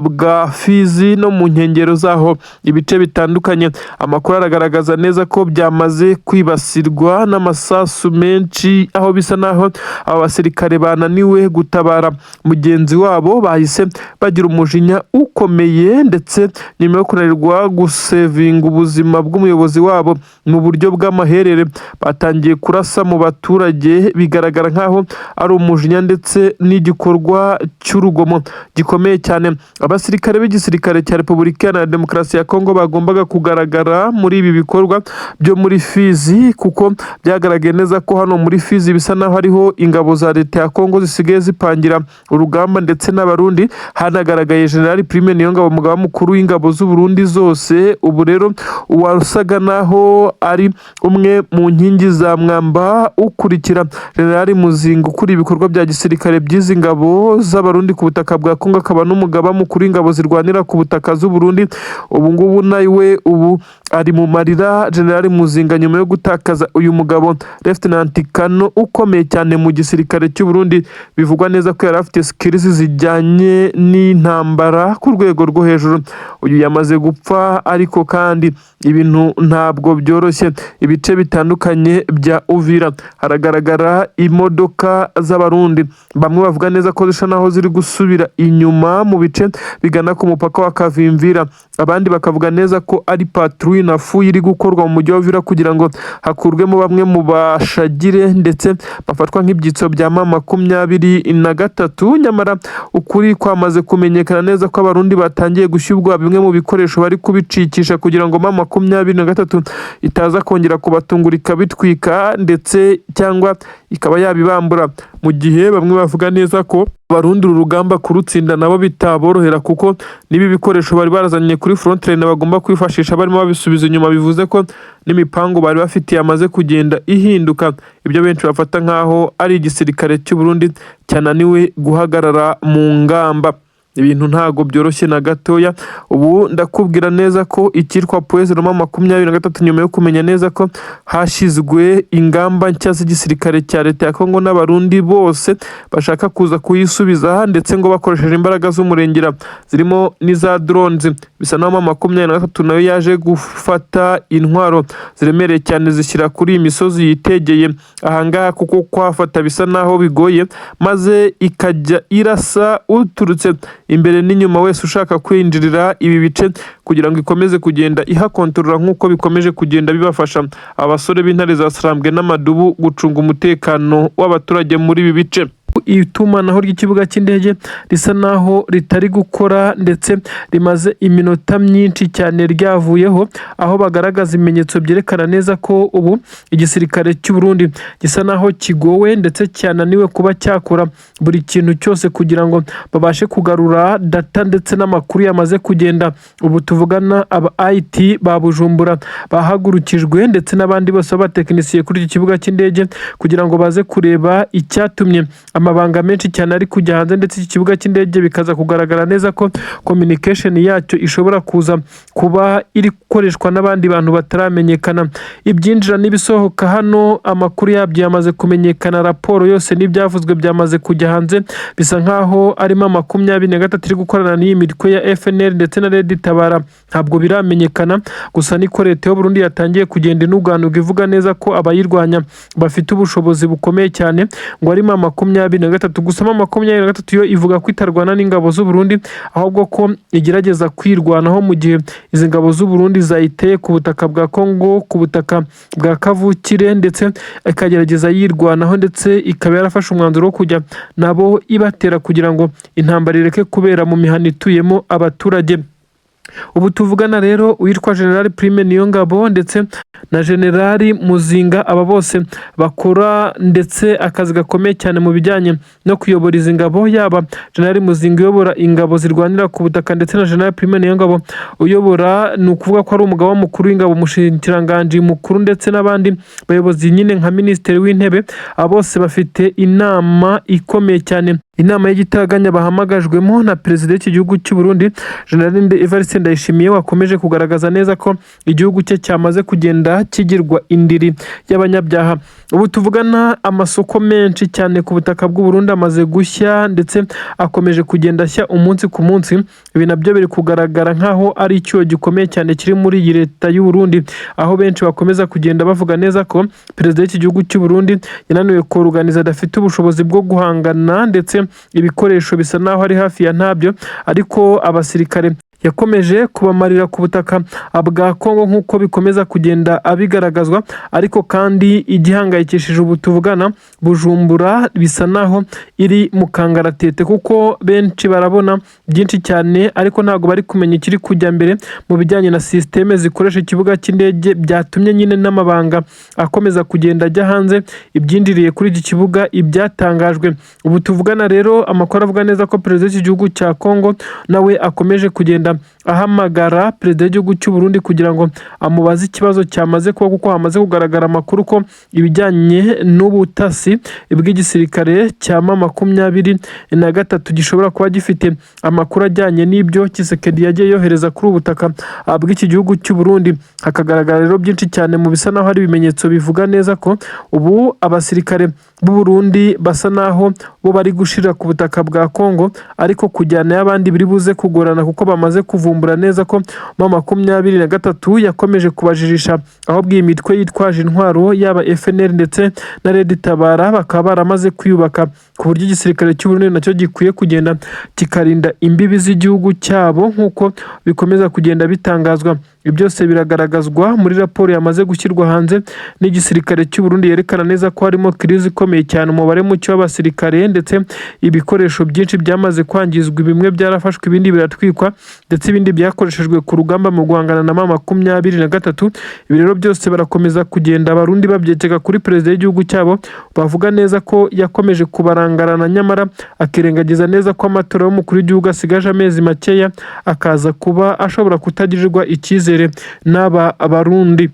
bwa Fizi no mu nkengero zaho, ibice bitandukanye. Amakuru aragaragaza neza ko byamaze kwibasirwa n'amasasu menshi, aho bisa naho aba basirikare bananiwe gutabara mugenzi wabo, bahise bagira umujinya ukomeye, ndetse nyuma yo kunanirwa gusevinga ubuzima bw'umuyobozi wabo mu buryo bw'amaherere, batangiye kurasa mu baturage. Bigaragara nk'aho ari umujinya ndetse n'igikorwa cy'urugomo gikomeye cyane. Abasirikare b'igisirikare cya Repubulika Iharanira Demokarasi ya Kongo bagombaga kugaragara muri ibi bikorwa byo muri Fizi, kuko byagaragaye neza ko hano muri Fizi bisa naho hariho ingabo za leta ya Kongo zisigaye zipangira urugamba ndetse n'Abarundi. Hanagaragaye General Prime Niyongabo, umugaba mukuru w'ingabo z'u Burundi zose. Ubu rero uwasaga naho ari umwe mu nkingi za mwamba ukurikira General Muzinga ukuriye ibikorwa bya gisirikare by'izi ngabo z'Abarundi ku butaka bwa Kongo, akaba n'umugaba mukuru w'ingabo zirwanira ku butaka z'u Burundi, ubu ngubu nawe ubu ari mu marira, General Muzinga, nyuma yo gutakaza uyu mugabo Lieutenant Kano ukomeye cyane mu gisirikare cy'u Burundi. Bivugwa neza ko yari afite skills zijyanye n'intambara ku rwego rwo hejuru. Uyu yamaze gupfa, ariko kandi ibintu ntabwo byoroshye. Ibice bitandukanye bya Uvira haragaragara imodoka z'Abarundi, bamwe bavuga neza ko zisa naho ziri gusubira inyuma mu bice bigana ku mupaka wa Kavimvira, abandi bakavuga neza ko ari patrouille na fouille iri gukorwa mu mujyi wa Uvira kugira ngo hakurwemo bamwe mu bashagire ndetse bafatwa nk'ibyitso bya M23. Nyamara ukuri kwamaze kumenyekana neza ko Abarundi batangiye gushyirwa bimwe mu bikoresho bari kubicikisha kugira ngo M23 itaza kongera kubatungura ikabitwika ndetse cyangwa ikaba yabibambura, mu gihe bamwe bavuga neza ko Abarundi uru rugamba kurutsinda nabo bitaborohera, kuko n'ibi bikoresho bari barazanye kuri frontline bagomba kwifashisha barimo babisubiza inyuma, bivuze ko n'imipango bari bafite yamaze kugenda ihinduka, ibyo benshi bafata nk'aho ari igisirikare cy'u Burundi cyananiwe guhagarara mu ngamba. Ibintu ntago byoroshye na gatoya. Ubu ndakubwira neza ko icyitwa Poison M23, nyuma yo kumenya neza ko hashyizwe ingamba nshya z'igisirikare cya leta ya Kongo n'Abarundi bose bashaka kuza kuyisubiza, ndetse ngo bakoresheje imbaraga z'umurengera zirimo n'iza drones, bisa naho ibi byose ari Bisa naho M23 nayo yaje gufata intwaro ziremereye cyane zishyira kuri iyi misozi yitegeye ahangaha, kuko kuhafata bisa naho bigoye, maze ikajya irasa uturutse imbere n'inyuma wese ushaka kwinjirira ibi bice, kugira ngo ikomeze kugenda ihakontorora, nk'uko bikomeje kugenda bibafasha abasore b'intare za Sarambwe n'amadubu gucunga umutekano w'abaturage muri ibi bice. Itumanaho ry'ikibuga cy'indege risa naho ritari gukora, ndetse rimaze iminota myinshi cyane ryavuyeho, aho bagaragaza ibimenyetso byerekana neza ko ubu igisirikare cy'u Burundi gisa naho kigowe, ndetse cyananiwe kuba cyakora buri kintu cyose kugira ngo babashe kugarura data ndetse n'amakuru yamaze kugenda. Ubu tuvugana, aba IT ba Bujumbura bahagurukijwe, ndetse n'abandi bose b'abatekinisiye kuri iki kibuga cy'indege, kugira ngo baze kureba icyatumye amabanga menshi cyane ari kujya hanze, ndetse iki kibuga cy'indege bikaza kugaragara neza ko communication yacyo ishobora kuza kuba iri gukoreshwa n'abandi bantu bataramenyekana. Ibyinjira n'ibisohoka hano, amakuru yabyo yamaze kumenyekana, raporo yose n'ibyavuzwe byamaze kujya hanze. Bisa nkaho arimo 23 iri gukorana n'iyi mitwe ya FNL ndetse na Red Tabara. Ntabwo biramenyekana, gusa niko leta y'u Burundi yatangiye kugenda inuganuga, ivuga neza ko abayirwanya bafite ubushobozi bukomeye cyane, ngo arimo 23. Gusa M23 yo ivuga ko itarwana n'ingabo z'u Burundi, ahubwo ko igerageza kwirwanaho mu gihe izi ngabo z'u Burundi zayiteye ku butaka bwa Congo, ku butaka bwa kavukire, ndetse ikagerageza yirwanaho, ndetse ikaba yarafashe umwanzuro wo kujya nabo ibatera kugira ngo intambara ireke kubera mu mihana ituyemo abaturage. Ubu tuvugana rero, uwitwa General Prime Niyongabo ndetse na General Muzinga, aba bose bakora ndetse akazi gakomeye cyane mu bijyanye no kuyobora izi ngabo, yaba General Muzinga uyobora ingabo zirwanira ku butaka, ndetse na General Prime Niyongabo uyobora, ni ukuvuga ko ari umugaba mukuru w'ingabo, umushikiranganji mukuru, ndetse n'abandi bayobozi nyine nka Minisitiri w'Intebe. Aba bose bafite inama ikomeye cyane, inama y'igitaraganya bahamagajwemo na perezida w'iki gihugu cy'u Burundi, General Evariste Ndayishimiye, wakomeje kugaragaza neza ko igihugu cye cyamaze kugenda kigirwa indiri y'abanyabyaha. Ubu tuvugana, amasoko menshi cyane ku butaka bw'u Burundi amaze gushya, ndetse akomeje kugenda ashya umunsi ku munsi. Ibi nabyo biri kugaragara nk'aho ari icyuho gikomeye cyane kiri muri iyi leta y'u Burundi, aho benshi bakomeza kugenda bavuga neza ko perezida w'iki gihugu cy'u Burundi yananiwe koruganiza, adafite ubushobozi bwo guhangana, ndetse ibikoresho bisa naho ari hafi ya ntabyo, ariko abasirikare yakomeje kubamarira ku butaka bwa Kongo, nk'uko bikomeza kugenda abigaragazwa. Ariko kandi igihangayikishije ubu tuvugana, Bujumbura bisa naho iri mu kangaratete, kuko benshi barabona byinshi cyane, ariko ntabwo bari kumenya ikiri kujya mbere mu bijyanye na sisiteme zikoresha ikibuga cy'indege, byatumye nyine n'amabanga akomeza kugenda ajya hanze, ibyinjiriye kuri iki kibuga, ibyatangajwe. Ubu tuvugana rero, amakuru avuga neza ko perezida w'iki gihugu cya Kongo nawe akomeje kugenda ahamagara perezida w'igihugu cy'u Burundi kugira ngo amubaze ikibazo cyamaze kuba, kuko hamaze kugaragara amakuru ko ibijyanye n'ubutasi bw'igisirikare cya M23 gishobora kuba gifite amakuru ajyanye n'ibyo Tshisekedi yagiye yohereza kuri ubu butaka bw'iki gihugu cy'u Burundi. Hakagaragara rero byinshi cyane mu bisa naho ari ibimenyetso bivuga neza ko ubu abasirikare b'u Burundi basa naho bo bari gushira ku butaka bwa Kongo, ariko kujyana y'abandi biri buze kugorana, kuko bamaze kuvumbura neza ko M23 yakomeje kubajijisha, ahubwo iyi mitwe yitwaje intwaro, yaba FNL ndetse na Red Tabara, bakaba baramaze kwiyubaka ku buryo igisirikare cy'u Burundi nacyo gikwiye kugenda kikarinda imbibi z'igihugu cyabo, nk'uko bikomeza kugenda bitangazwa. Ibi byose biragaragazwa muri raporo yamaze gushyirwa hanze n'igisirikare cy'u Burundi, yerekana neza ko harimo crise ikomeye cyane, umubare muke w'abasirikare, ndetse ibikoresho byinshi byamaze kwangizwa, bimwe byarafashwe, ibindi biratwikwa, ndetse ibindi byakoreshejwe ku rugamba mu guhangana na M23. Ibi rero byose barakomeza kugenda abarundi babyekeka kuri perezida w'igihugu cyabo, bavuga neza ko yakomeje kubarangarana, nyamara akirengagiza neza ko amatora y'umukuru w'igihugu asigaje amezi makeya, akaza kuba ashobora kutagirirwa icyizere n'aba Barundi.